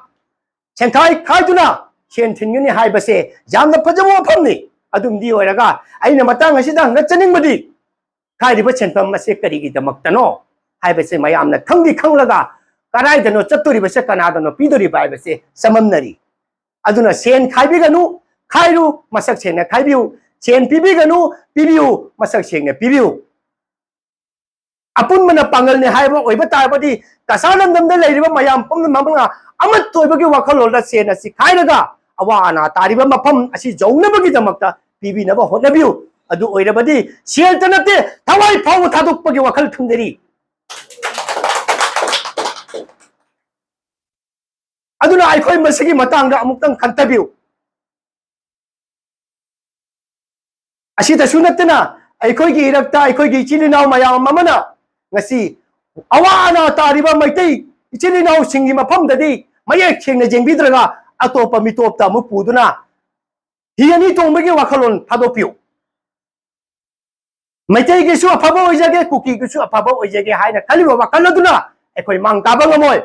ꯁꯦꯟꯈꯥꯏ ꯈꯥꯏꯗꯨꯅ ꯁꯦꯟ ꯊꯤꯟꯒꯅꯤ ꯍꯥꯏꯕꯁꯦ ꯌꯥꯝꯅ ꯐꯖꯕ ꯋꯥꯐꯝꯅꯤ꯫ ꯑꯗꯨꯝꯗꯤ ꯑꯣꯏꯔꯒ ꯑꯩꯅ ꯃꯇꯥꯡ ꯑꯁꯤꯗ ꯍꯪꯒꯠꯆꯅꯤꯡꯕꯗꯤ, ꯍꯥꯏꯔꯤꯕ ꯁꯦꯟꯐꯝ ꯑꯁꯤ ꯀꯔꯤꯒꯤꯗꯃꯛꯇꯅꯣ ꯍꯥꯏꯕꯁꯦ ꯃꯌꯥꯝꯅ ꯈꯪꯗꯤ ꯈꯪꯂꯒ ꯀꯗꯥꯏꯗꯅꯣ ꯆꯠꯇꯣꯔꯤꯕꯁꯦ, ꯀꯅꯥꯗꯅꯣ ꯄꯤꯗꯣꯔꯤꯕ ꯍꯥꯏꯕꯁꯦ ꯆꯃꯝꯅꯔꯤ꯫ ꯑꯗꯨꯅ ꯁꯦꯟ ꯈꯥꯏꯕꯤꯒꯅꯨ, ꯈꯥꯏꯔꯨ, ꯃꯁꯛ ꯁꯦꯡꯅ ꯈꯥꯏꯕꯤꯌꯨ꯫ ꯁꯦꯟ ꯄꯤꯕꯤꯒꯅꯨ, ꯄꯤꯕꯤꯌꯨ, ꯃꯁꯛ ꯁꯦꯡꯅ ꯄꯤꯕꯤꯌꯨ꯫ ꯑꯄꯨꯟꯕꯅ ꯄꯥꯡꯒꯜꯅꯤ ꯍꯥꯏꯕ ꯑꯣꯏꯕ ꯇꯥꯔꯕꯗꯤ, ꯀꯁꯥ ꯂꯝꯗꯝꯗ ꯂꯩꯔꯤꯕ ꯃꯌꯥꯝ ꯄꯨꯝꯅꯃꯛꯅ ꯑꯃꯠꯇ ꯑꯣꯏꯕꯒꯤ ꯋꯥꯈꯜꯂꯣꯟꯗ ꯁꯦꯟ ꯑꯁꯤ ꯈꯥꯏꯔꯒ ꯑꯋꯥ ꯑꯅꯥ ꯇꯥꯔꯤꯕ ꯃꯐꯝ ꯑꯁꯤ ꯌꯧꯅꯕꯒꯤꯗꯃꯛꯇ ꯄꯤꯕꯤꯅꯕ ꯍꯣꯠꯅꯕꯤꯌꯨ꯫ ꯑꯗꯨ ꯑꯣꯏꯔꯕꯗꯤ ꯁꯦꯜꯇ ꯅꯠꯇꯦ, ꯊꯋꯥꯏ ꯐꯥꯎꯕ ꯊꯥꯗꯣꯛꯄꯒꯤ ꯋꯥꯈꯜ ꯊꯝꯖꯔꯤ꯫ ꯑꯗꯨꯅ ꯑꯩꯈꯣꯏ ꯃꯁꯤꯒꯤ ꯃꯇꯥꯡꯗ ꯑꯃꯨꯛꯇꯪ ꯈꯟꯊꯕꯤꯌꯨ꯫ ꯑꯁꯤꯗꯁꯨ ꯅꯠꯇꯅ, ꯑꯩꯈꯣꯏꯒꯤ ꯏꯔꯛꯇ ꯑꯩꯈꯣꯏꯒꯤ ꯏꯆꯤꯜ ꯏꯅꯥꯎ ꯃꯌꯥꯝ ꯑꯃꯅ ꯉꯁꯤ ꯑꯋꯥ ꯑꯅꯥ ꯇꯥꯔꯤꯕ ꯃꯩꯇꯩ ꯏꯆꯤꯜ ꯏꯅꯥꯎꯁꯤꯡꯒꯤ ꯃꯐꯝꯗꯗꯤ ꯃꯌꯦꯛ ꯁꯦꯡꯅ ꯌꯦꯡꯕꯤꯗ꯭ꯔꯒ, ꯑꯇꯣꯞꯄ ꯃꯤꯇꯣꯞꯇ ꯑꯃꯨꯛ ꯄꯨꯗꯨꯅ ꯍꯤ ꯑꯅꯤ ꯇꯣꯡꯕꯒꯤ ꯋꯥꯈꯜꯂꯣꯟ ꯊꯥꯗꯣꯛꯄꯤꯌꯨ꯫ ꯃꯩꯇꯩꯒꯤꯁꯨ ꯑꯐꯕ ꯑꯣꯏꯖꯒꯦ, ꯀꯨꯀꯤꯒꯤꯁꯨ ꯑꯐꯕ ꯑꯣꯏꯖꯒꯦ ꯍꯥꯏꯅ ꯈꯜꯂꯤꯕ ꯋꯥꯈꯜ ꯑꯗꯨꯅ ꯑꯩꯈꯣꯏ ꯃꯥꯡ ꯇꯥꯕ ꯉꯝꯃꯣꯏ꯫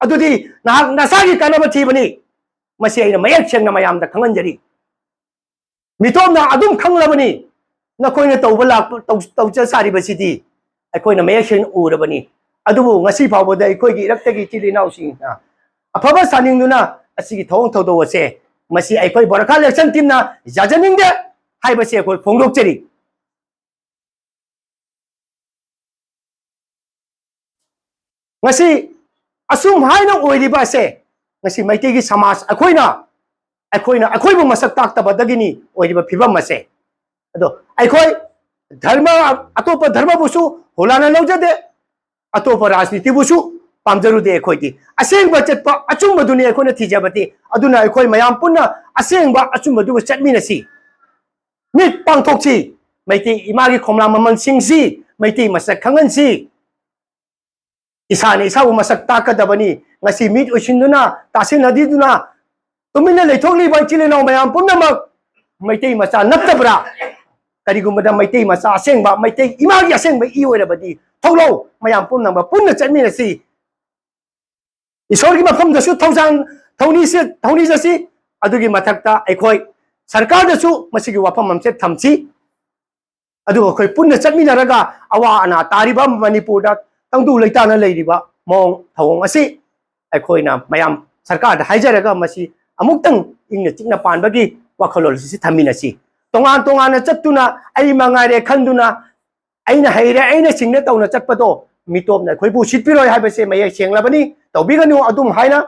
ꯑꯗꯨꯗꯤ ꯅꯍꯥꯛ ꯅꯁꯥꯒꯤ ꯀꯥꯟꯅꯕ ꯊꯤꯕꯅꯤ꯫ ꯃꯁꯤ ꯑꯩꯅ ꯃꯌꯦꯛ ꯁꯦꯡꯅ ꯃꯌꯥꯝꯗ ꯈꯪꯍꯟꯖꯔꯤ꯫ ꯃꯤꯇꯣꯞꯅ ꯑꯗꯨꯝ ꯈꯪꯂꯕꯅꯤ꯫ ꯅꯈꯣꯏꯅ ꯇꯧꯕ ꯂꯥꯛꯄ, ꯇꯧ-, ꯇꯧꯖ ꯁꯥꯔꯤꯕꯁꯤꯗꯤ ꯑꯩꯈꯣꯏꯅ ꯃꯌꯦꯛ ꯁꯦꯡꯅ ꯎꯔꯕꯅꯤ꯫ ꯑꯗꯨꯕꯨ ꯉꯁꯤ ꯐꯥꯎꯕꯗ ꯑꯩꯈꯣꯏꯒꯤ ꯏꯔꯛꯇꯒꯤ ꯏꯆꯤꯜ ꯏꯅꯥꯎꯁꯤꯡꯅ ꯑꯐꯕ ꯁꯥꯅꯤꯡꯗꯨꯅ ꯑꯁꯤꯒꯤ ꯊꯧꯑꯣꯡ ꯊꯧꯗꯧ ꯑꯁꯦ, ꯃꯁꯤ ꯑꯩꯈꯣꯏ ꯕꯣꯔꯥꯈꯥ ꯑꯦꯛꯁꯟ ꯇꯤꯝꯅ ꯌꯥꯖꯅꯤꯡꯗꯦ ꯍꯥꯏꯕꯁꯤ ꯑꯩꯈꯣꯏ ꯐꯣꯡꯗꯣꯛꯆꯔꯤ꯫ ꯉꯁꯤ ꯑꯁꯨꯝ ꯍꯥꯏꯅ ꯑꯣꯏꯔꯤꯕ ꯑꯁꯦ, ꯉꯁꯤ ꯃꯩꯇꯩꯒꯤ ꯁꯃꯥꯖ ꯑꯩꯈꯣꯏꯅ, ꯑꯩꯈꯣꯏꯅ ꯑꯩꯈꯣꯏꯕꯨ ꯃꯁꯛ ꯇꯥꯛꯇꯕꯗꯒꯤꯅꯤ ꯑꯣꯏꯔꯤꯕ ꯐꯤꯕꯝ ꯑꯁꯦ꯫ ꯑꯗꯣ ꯑꯩꯈꯣꯏ ꯙꯔꯃ, ꯑꯇꯣꯞꯄ ꯙꯔꯃꯕꯨꯁꯨ ꯍꯨꯂꯥꯅ ꯂꯧꯖꯗꯦ, ꯑꯇꯣꯞꯄ ꯔꯥꯖꯅꯤꯇꯤꯕꯨꯁꯨ ꯄꯥꯝꯖꯔꯨꯗꯦ꯫ ꯑꯩꯈꯣꯏꯗꯤ ꯑꯁꯦꯡꯕ ꯆꯠꯄ ꯑꯆꯨꯝꯕꯗꯨꯅꯤ ꯑꯩꯈꯣꯏꯅ ꯊꯤꯖꯕꯗꯤ꯫ ꯑꯗꯨꯅ ꯑꯩꯈꯣꯏ ꯃꯌꯥꯝ ꯄꯨꯟꯅ ꯑꯁꯦꯡꯕ ꯑꯆꯨꯝꯕꯗꯨꯒ ꯆꯠꯃꯤꯟꯅꯁꯤ꯫ ꯃꯤꯠ ꯄꯥꯡꯊꯣꯛꯁꯤ꯫ ꯃꯩꯇꯩ ꯏꯃꯥꯒꯤ ꯈꯣꯝꯂꯥ ꯃꯃꯜꯁꯤꯡꯁꯤ, ꯃꯩꯇꯩ ꯃꯁꯛ ꯈꯪꯍꯟꯁꯤ꯫ ꯏꯁꯥꯅ ꯏꯁꯥꯕꯨ ꯃꯁꯛ ꯇꯥꯛꯀꯗꯕꯅꯤ꯫ ꯉꯁꯤ ꯃꯤꯠ ꯎꯏꯁꯤꯟꯗꯨꯅ, ꯇꯥꯁꯤꯟꯅꯗꯤꯗꯨꯅ ꯇꯨꯃꯤꯟꯅ ꯂꯩꯊꯣꯛꯂꯤꯕ ꯏꯆꯤꯜ ꯏꯅꯥꯎ ꯃꯌꯥꯝ ꯄꯨꯝꯅꯃꯛ ꯃꯩꯇꯩ ꯃꯆꯥ ꯅꯠꯇꯕ꯭ꯔꯥ? ꯀꯔꯤꯒꯨꯝꯕꯗ ꯃꯩꯇꯩ ꯃꯆꯥ ꯑꯁꯦꯡꯕ, ꯃꯩꯇꯩ ꯏꯃꯥꯒꯤ ꯑꯁꯦꯡꯕ ꯏ ꯑꯣꯏꯔꯕꯗꯤ, ꯊꯣꯛꯂꯛꯎ, ꯃꯌꯥꯝ ꯄꯨꯝꯅꯃꯛ ꯄꯨꯟꯅ ꯆꯠꯃꯤꯟꯅꯁꯤ꯫ ꯏꯁꯣꯔꯒꯤ ꯃꯐꯝꯗꯁꯨ ꯊꯧꯖꯥꯟ, ꯊꯧꯅꯤꯁꯤ-, ꯊꯧꯅꯤꯖꯁꯤ꯫ ꯑꯗꯨꯒꯤ ꯃꯊꯛꯇ ꯑꯩꯈꯣꯏ ꯁꯔꯀꯥꯔꯗꯁꯨ ꯃꯁꯤꯒꯤ ꯋꯥꯐꯝ ꯑꯃꯁꯦ ꯊꯝꯁꯤ꯫ ꯑꯗꯨꯒ ꯑꯩꯈꯣꯏ ꯄꯨꯟꯅ ꯆꯠꯃꯤꯟꯅꯔꯒ ꯑꯋꯥ ꯑꯅꯥ ꯇꯥꯔꯤꯕ ꯃꯅꯤꯄꯨꯔꯗ ꯇꯪꯗꯨ ꯂꯩꯇꯥꯅ ꯂꯩꯔꯤꯕ ꯃꯑꯣꯡ ꯊꯧꯑꯣꯡ ꯑꯁꯤ ꯑꯩꯈꯣꯏꯅ ꯃꯌꯥꯝ ꯁꯔꯀꯥꯔꯗ ꯍꯥꯏꯖꯔꯒ ꯃꯁꯤ ꯑꯃꯨꯛꯇꯪ ꯏꯪꯅ ꯆꯤꯛꯅ ꯄꯥꯟꯕꯒꯤ ꯋꯥꯈꯜꯂꯣꯟ ꯑꯁꯤ ꯊꯝꯃꯤꯟꯅꯁꯤ꯫ ꯇꯣꯉꯥꯟ ꯇꯣꯉꯥꯟꯅ ꯆꯠꯇꯨꯅ ꯑꯩ ꯃꯉꯥꯏꯔꯦ ꯈꯟꯗꯨꯅ ꯑꯩꯅ ꯍꯩꯔꯦ, ꯑꯩꯅ ꯁꯤꯡꯉꯦ ꯇꯧꯅ ꯆꯠꯄꯗꯣ ꯃꯤꯇꯣꯞꯅ ꯑꯩꯈꯣꯏꯕꯨ ꯎꯁꯤꯠꯄꯤꯔꯣꯏ ꯍꯥꯏꯕꯁꯦ ꯃꯌꯦꯛ ꯁꯦꯡꯂꯕꯅꯤ꯫ ꯇꯧꯕꯤꯒꯅꯨ ꯑꯗꯨꯝ ꯍꯥꯏꯅ꯫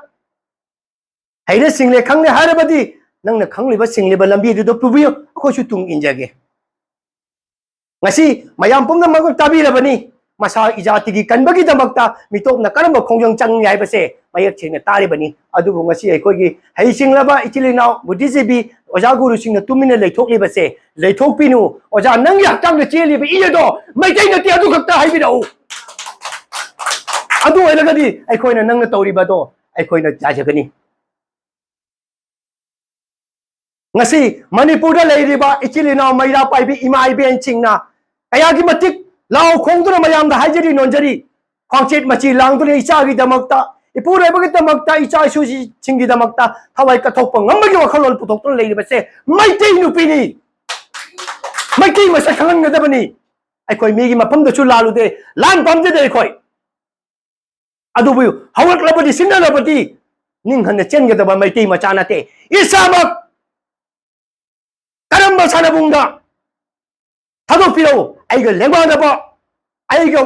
ꯍꯩꯔꯦ ꯁꯤꯡꯂꯦ ꯈꯪꯂꯦ ꯍꯥꯏꯔꯕꯗꯤ ꯅꯪꯅ ꯈꯪꯂꯤꯕ ꯁꯤꯡꯂꯤꯕ ꯂꯝꯕꯤꯗꯨꯗ ꯄꯨꯕꯤꯌꯨ, ꯑꯩꯈꯣꯏꯁꯨ ꯇꯨꯡ ꯏꯟꯖꯒꯦ꯫ ꯉꯁꯤ ꯃꯌꯥꯝ ꯄꯨꯝꯅꯃꯛ ꯇꯥꯕꯤꯔꯕꯅꯤ꯫ ꯃꯁꯥ ꯏꯖꯥꯇꯤꯒꯤ ꯀꯟꯕꯒꯤꯗꯃꯛꯇ ꯃꯤꯇꯣꯞꯅ ꯀꯔꯝꯕ ꯈꯣꯡꯖꯪ ꯆꯪꯏ ꯍꯥꯏꯕꯁꯦ ꯃꯌꯦꯛ ꯁꯦꯡꯅ ꯇꯥꯔꯤꯕꯅꯤ꯫ ꯑꯗꯨꯕꯨ ꯉꯁꯤ ꯑꯩꯈꯣꯏꯒꯤ ꯍꯩꯁꯤꯡꯂꯕ ꯏꯆꯤꯜ ꯏꯅꯥꯎ ꯕꯨꯙꯤꯖꯤꯕꯤ ꯑꯣꯖꯥ ꯒꯨꯔꯨꯁꯤꯡꯅ ꯇꯨꯃꯤꯟꯅ ꯂꯩꯊꯣꯛꯂꯤꯕꯁꯦ ꯂꯩꯊꯣꯛꯄꯤꯅꯨ꯫ ꯑꯣꯖꯥ, ꯅꯪꯒꯤ ꯍꯛꯆꯥꯡꯗ ꯆꯦꯜꯂꯤꯕ ꯏ ꯑꯗꯣ ꯃꯩꯇꯩ ꯅꯠꯇꯦ, ꯑꯗꯨ ꯈꯛꯇ ꯍꯥꯏꯕꯤꯔꯛꯎ꯫ ꯑꯗꯨ ꯑꯣꯏꯔꯒꯗꯤ ꯑꯩꯈꯣꯏꯅ ꯅꯪꯅ ꯇꯧꯔꯤꯕꯗꯣ ꯑꯩꯈꯣꯏꯅ ꯌꯥꯖꯒꯅꯤ꯫ ꯉꯁꯤ ꯃꯅꯤꯄꯨꯔꯗ ꯂꯩꯔꯤꯕ ꯏꯆꯤꯜ ꯏꯅꯥꯎ ꯃꯩꯔꯥ ꯄꯥꯏꯕꯤ ꯏꯃꯥ ꯏꯕꯦꯟꯁꯤꯡꯅ ꯀꯌꯥꯒꯤ ꯃꯇꯤꯛ ꯂꯥꯎ ꯈꯣꯡꯗꯨꯅ ꯃꯌꯥꯝꯗ ꯍꯥꯏꯖꯔꯤ ꯅꯣꯟꯖꯔꯤ, ꯈ꯭ꯋꯥꯡꯆꯦꯠ ꯃꯆꯤ ꯂꯥꯡꯗꯨꯅ ꯏꯆꯥꯒꯤꯗꯃꯛꯇ, ꯏꯄꯨꯔꯣꯏꯕꯒꯤꯗꯃꯛꯇ, ꯏꯆꯥ ꯏꯁꯨꯁꯤꯡꯒꯤꯗꯃꯛꯇ ꯊꯋꯥꯏ ꯀꯠꯊꯣꯛꯄ ꯉꯝꯕꯒꯤ ꯋꯥꯈꯜꯂꯣꯟ ꯄꯨꯊꯣꯛꯇꯨꯅ ꯂꯩꯔꯤꯕꯁꯦ ꯃꯩꯇꯩ ꯅꯨꯄꯤꯅꯤ꯫ ꯃꯩꯇꯩ ꯃꯁꯛ ꯈꯪꯍꯟꯒꯗꯕꯅꯤ꯫ ꯑꯩꯈꯣꯏ ꯃꯤꯒꯤ ꯃꯐꯝꯗꯁꯨ ꯂꯥꯜꯂꯨꯗꯦ, ꯂꯥꯟ ꯄꯥꯝꯖꯗꯦ ꯑꯩꯈꯣꯏ꯫ ꯑꯗꯨꯕꯨ ꯍꯧꯔꯛꯂꯕꯗꯤ, ꯁꯤꯡꯅꯔꯕꯗꯤ ꯅꯤꯡꯍꯟꯅ ꯆꯦꯟꯒꯗꯕ ꯃꯩꯇꯩ ꯃꯆꯥ ꯅꯠꯇꯦ꯫ ꯏꯁꯥꯃꯛ ꯀꯔꯝꯕ ꯁꯥꯟꯅꯕꯨꯡꯗ ꯊꯥꯗꯣꯛꯄꯤꯔꯛꯎ, ꯑꯩꯒ ꯂꯦꯡꯃꯥꯟꯅꯕ, ꯑꯩꯒ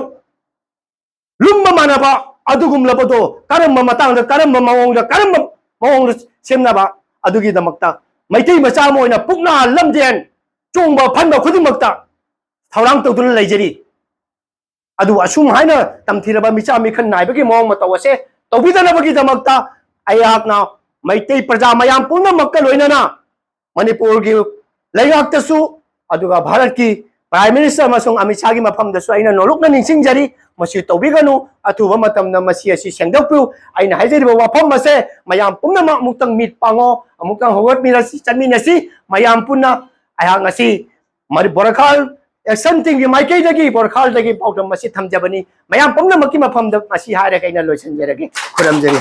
ꯂꯨꯝꯕ ꯃꯥꯟꯅꯕ ꯑꯗꯨꯒꯨꯝꯂꯕꯗꯣ ꯀꯔꯝꯕ ꯃꯇꯥꯡꯗ, ꯀꯔꯝꯕ ꯃꯑꯣꯡꯗ, ꯀꯔꯝꯕ ꯃꯑꯣꯡꯗ ꯁꯦꯝꯅꯕ, ꯑꯗꯨꯒꯤꯗꯃꯛꯇ ꯃꯩꯇꯩ ꯃꯆꯥ ꯑꯃ ꯑꯣꯏꯅ ꯄꯨꯛꯅꯥ ꯂꯝꯖꯦꯟ ꯆꯣꯡꯕ ꯐꯟꯕ ꯈꯨꯗꯤꯡꯃꯛꯇ ꯊꯧꯔꯥꯡ ꯇꯧꯗꯨꯅ ꯂꯩꯖꯔꯤ꯫ ꯑꯗꯨꯕꯨ ꯑꯁꯨꯝ ꯍꯥꯏꯅ ꯇꯝꯊꯤꯔꯕ ꯃꯤꯆꯥ ꯃꯤꯈꯟ ꯅꯥꯏꯕꯒꯤ ꯃꯑꯣꯡ ꯃꯇꯧ ꯑꯁꯦ ꯇꯧꯕꯤꯗꯅꯕꯒꯤꯗꯃꯛꯇ ꯑꯩꯍꯥꯛꯅ ꯃꯩꯇꯩ ꯄ꯭ꯔꯖꯥ ꯃꯌꯥꯝ ꯄꯨꯝꯅꯃꯛꯀ ꯂꯣꯏꯅꯅ ꯃꯅꯤꯄꯨꯔꯒꯤ ꯂꯩꯉꯥꯛꯇꯁꯨ, ꯑꯗꯨꯒ ꯚꯥꯔꯠꯀꯤ Prime Minister ꯑꯃꯁꯨꯡ ꯑꯃꯤꯠ ꯁꯥꯍꯒꯤ ꯃꯐꯝꯗꯁꯨ ꯑꯩꯅ ꯅꯣꯂꯨꯛꯅ ꯅꯤꯡꯁꯤꯡꯖꯔꯤ꯫ ꯃꯁꯤ ꯇꯧꯕꯤꯒꯅꯨ, ꯑꯊꯨꯕ ꯃꯇꯝꯗ ꯃꯁꯤ ꯑꯁꯤ ꯁꯦꯡꯗꯣꯛꯄꯤꯌꯨ꯫ ꯑꯩꯅ ꯍꯥꯏꯖꯔꯤꯕ ꯋꯥꯐꯝ ꯑꯁꯦ ꯃꯌꯥꯝ ꯄꯨꯝꯅꯃꯛ ꯑꯃꯨꯛꯇꯪ ꯃꯤꯠ ꯄꯥꯡꯉꯣ, ꯑꯃꯨꯛꯇꯪ ꯍꯧꯒꯠꯃꯤꯟꯅꯁꯤ, ꯆꯠꯃꯤꯟꯅꯁꯤ꯫ ꯃꯌꯥꯝ ꯄꯨꯟꯅ ꯑꯩꯍꯥꯛ ꯉꯁꯤ ꯃꯔꯤ-, ꯕꯣꯔꯈꯥꯜ action teamꯒꯤ ꯃꯥꯏꯀꯩꯗꯒꯤ ꯕꯣꯔꯈꯥꯜꯗꯒꯤ ꯄꯥꯎꯗꯝ ꯑꯁꯤ ꯊꯝꯖꯕꯅꯤ꯫ ꯃꯌꯥꯝ ꯄꯨꯝꯅꯃꯛꯀꯤ ꯃꯐꯝꯗ ꯃꯁꯤ ꯍꯥꯏꯔꯒ ꯑꯩꯅ ꯂꯣꯏꯁꯤꯟꯖꯔꯒꯦ꯫ ꯈꯨꯔꯨꯝꯖꯔꯤ꯫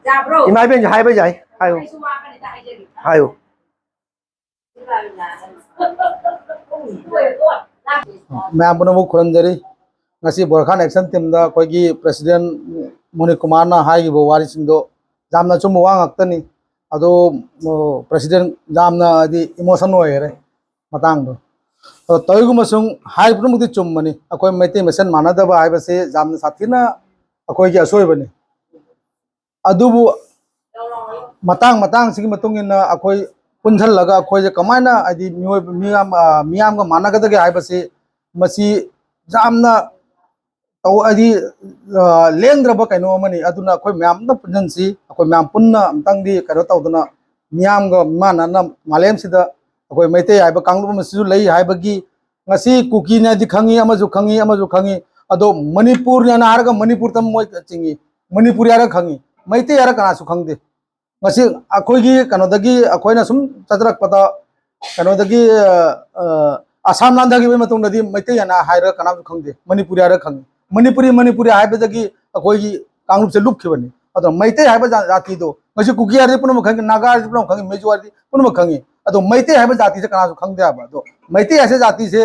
ꯌꯥꯕ꯭ꯔꯣ? ꯏꯃꯥ ꯏꯕꯦꯟꯁꯨ ꯍꯥꯏꯕ ꯌꯥꯏ꯫ ꯍꯥꯏꯌꯨ꯫ ꯑꯩꯁꯨ ꯋꯥ ꯑꯃꯅꯤꯗ ꯍꯥꯏꯖꯒꯦ꯫ ꯍꯥꯏꯌꯨ꯫ ꯃꯌꯥꯝ ꯄꯨꯝꯅꯃꯛ ꯈꯨꯔꯨꯝꯖꯔꯤ꯫ ꯉꯁꯤ ꯕꯣꯔꯈꯥꯟ ꯑꯦꯛꯁꯟ ꯇꯤꯝꯗ ꯑꯩꯈꯣꯏꯒꯤ ꯄ꯭ꯔꯦꯁꯤꯗꯦꯟ ꯃꯣꯅꯤꯛ ꯀꯨꯃꯥꯔꯅ ꯍꯥꯏꯈꯤꯕ ꯋꯥꯔꯤꯁꯤꯡꯗꯣ ꯌꯥꯝꯅ ꯑꯆꯨꯝꯕ ꯋꯥ ꯉꯥꯛꯇꯅꯤ꯫ ꯑꯗꯣ, ꯑꯣ, ꯄ꯭ꯔꯦꯁꯤꯗꯦꯟ ꯌꯥꯝꯅ ꯍꯥꯏꯗꯤ ꯏꯃꯣꯁꯟ ꯑꯣꯏꯈꯔꯦ ꯃꯇꯥꯡꯗꯣ꯫ ꯑꯗꯣ ꯇꯧꯏꯒꯨꯝꯕꯁꯨꯡ ꯍꯥꯏ ꯄꯨꯝꯅꯃꯛꯇꯤ ꯆꯨꯝꯕꯅꯤ꯫ ꯑꯩꯈꯣꯏ ꯃꯩꯇꯩ ꯃꯁꯦꯟ ꯃꯥꯟꯅꯗꯕ ꯍꯥꯏꯕꯁꯤ ꯌꯥꯝꯅ ꯁꯥꯊꯤꯅ ꯑꯩꯈꯣꯏꯒꯤ ꯑꯁꯣꯏꯕꯅꯤ꯫ ꯑꯗꯨꯕꯨ ꯃꯇꯥꯡ ꯃꯇꯥꯡꯁꯤꯒꯤ ꯃꯇꯨꯡ ꯏꯟꯅ ꯑꯩꯈꯣꯏ ꯄꯨꯟꯁꯤꯜꯂꯒ ꯑꯩꯈꯣꯏꯁꯦ ꯀꯃꯥꯏꯅ ꯍꯥꯏꯗꯤ ꯃꯤꯑꯣꯏꯕ ꯃꯤꯌꯥꯝ, ꯑ, ꯃꯤꯌꯥꯝꯒ ꯃꯥꯟꯅꯒꯗꯒꯦ ꯍꯥꯏꯕꯁꯤ ꯃꯁꯤ ꯌꯥꯝꯅ ꯇꯧ-, ꯍꯥꯏꯗꯤ, ꯑ, ꯂꯦꯡꯗ꯭ꯔꯕ ꯀꯩꯅꯣ ꯑꯃꯅꯤ꯫ ꯑꯗꯨꯅ ꯑꯩꯈꯣꯏ ꯃꯌꯥꯝ ꯑꯝꯇ ꯄꯨꯟꯁꯤꯟꯁꯤ, ꯑꯩꯈꯣꯏ ꯃꯌꯥꯝ ꯄꯨꯟꯅ ꯑꯝꯇꯪꯗꯤ ꯀꯩꯅꯣ ꯇꯧꯗꯅ ꯃꯤꯌꯥꯝꯒ ꯃꯥꯟꯅꯅ ꯃꯥꯂꯦꯝꯁꯤꯗ ꯑꯩꯈꯣꯏ ꯃꯩꯇꯩ ꯍꯥꯏꯕ ꯀꯥꯡꯂꯨꯞ ꯑꯃꯁꯤꯁꯨ ꯂꯩ ꯍꯥꯏꯕꯒꯤ ꯉꯁꯤ ꯀꯨꯀꯤꯅꯦꯗꯤ ꯈꯪꯉꯤ, ꯑꯃꯁꯨ ꯈꯪꯉꯤ, ꯑꯃꯁꯨ ꯈꯪꯉꯤ꯫ ꯑꯗꯣ ꯃꯅꯤꯄꯨꯔꯅꯦꯅ ꯍꯥꯏꯔꯒ ꯃꯅꯤꯄꯨꯔꯗ ꯃꯣꯏ ꯆꯤꯡꯉꯤ, ꯃꯅꯤꯄꯨꯔꯤ ꯍꯥꯏꯔꯒ ꯈꯪꯉꯤ, ꯃꯩꯇꯩ ꯍꯥꯏꯔꯒ ꯀꯅꯥꯁꯨ ꯈꯪꯗꯦ꯫ ꯉꯁꯤ ꯑꯩꯈꯣꯏꯒꯤ ꯀꯩꯅꯣꯗꯒꯤ ꯑꯩꯈꯣꯏꯅ ꯁꯨꯝ ꯆꯠꯆꯔꯛꯄꯗ ꯀꯩꯅꯣꯗꯒꯤ, ꯑ, ꯑ, ꯑꯁꯥꯝ ꯂꯥꯟꯊꯈꯤꯕꯒꯤ ꯃꯇꯨꯡꯗꯗꯤ ꯃꯩꯇꯩ ꯍꯥꯏꯅ ꯍꯥꯏꯔꯒ ꯀꯅꯥꯝꯁꯨ ꯈꯪꯗꯦ, ꯃꯅꯤꯄꯨꯔꯤ ꯍꯥꯏꯔꯒ ꯈꯪꯉꯤ꯫ ꯃꯅꯤꯄꯨꯔꯤ, ꯃꯅꯤꯄꯨꯔꯤ ꯍꯥꯏꯕꯗꯒꯤ ꯑꯩꯈꯣꯏꯒꯤ ꯀꯥꯡꯂꯨꯞꯁꯦ ꯂꯨꯞꯈꯤꯕꯅꯤ꯫ ꯑꯗꯣ ꯃꯩꯇꯩ ꯍꯥꯏꯕ ꯖꯥ-, ꯖꯥꯇꯤꯗꯣ ꯉꯁꯤ ꯀꯨꯀꯤ ꯍꯥꯏꯔꯗꯤ ꯄꯨꯝꯅꯃꯛ ꯈꯪꯉꯤ, ꯅꯥꯒꯥ ꯍꯥꯏꯔꯗꯤ ꯄꯨꯝꯅꯃꯛ ꯈꯪꯉꯤ, ꯃꯤꯖꯣ ꯍꯥꯏꯔꯗꯤ ꯄꯨꯝꯅꯃꯛ ꯈꯪꯉꯤ꯫ ꯑꯗꯣ ꯃꯩꯇꯩ ꯍꯥꯏꯕ ꯖꯥꯇꯤꯁꯦ ꯀꯅꯥꯁꯨ ꯈꯪꯗꯦ ꯍꯥꯏꯕ꯫ ꯑꯗꯣ ꯃꯩꯇꯩ ꯍꯥꯏꯁꯦ ꯖꯥꯇꯤꯁꯦ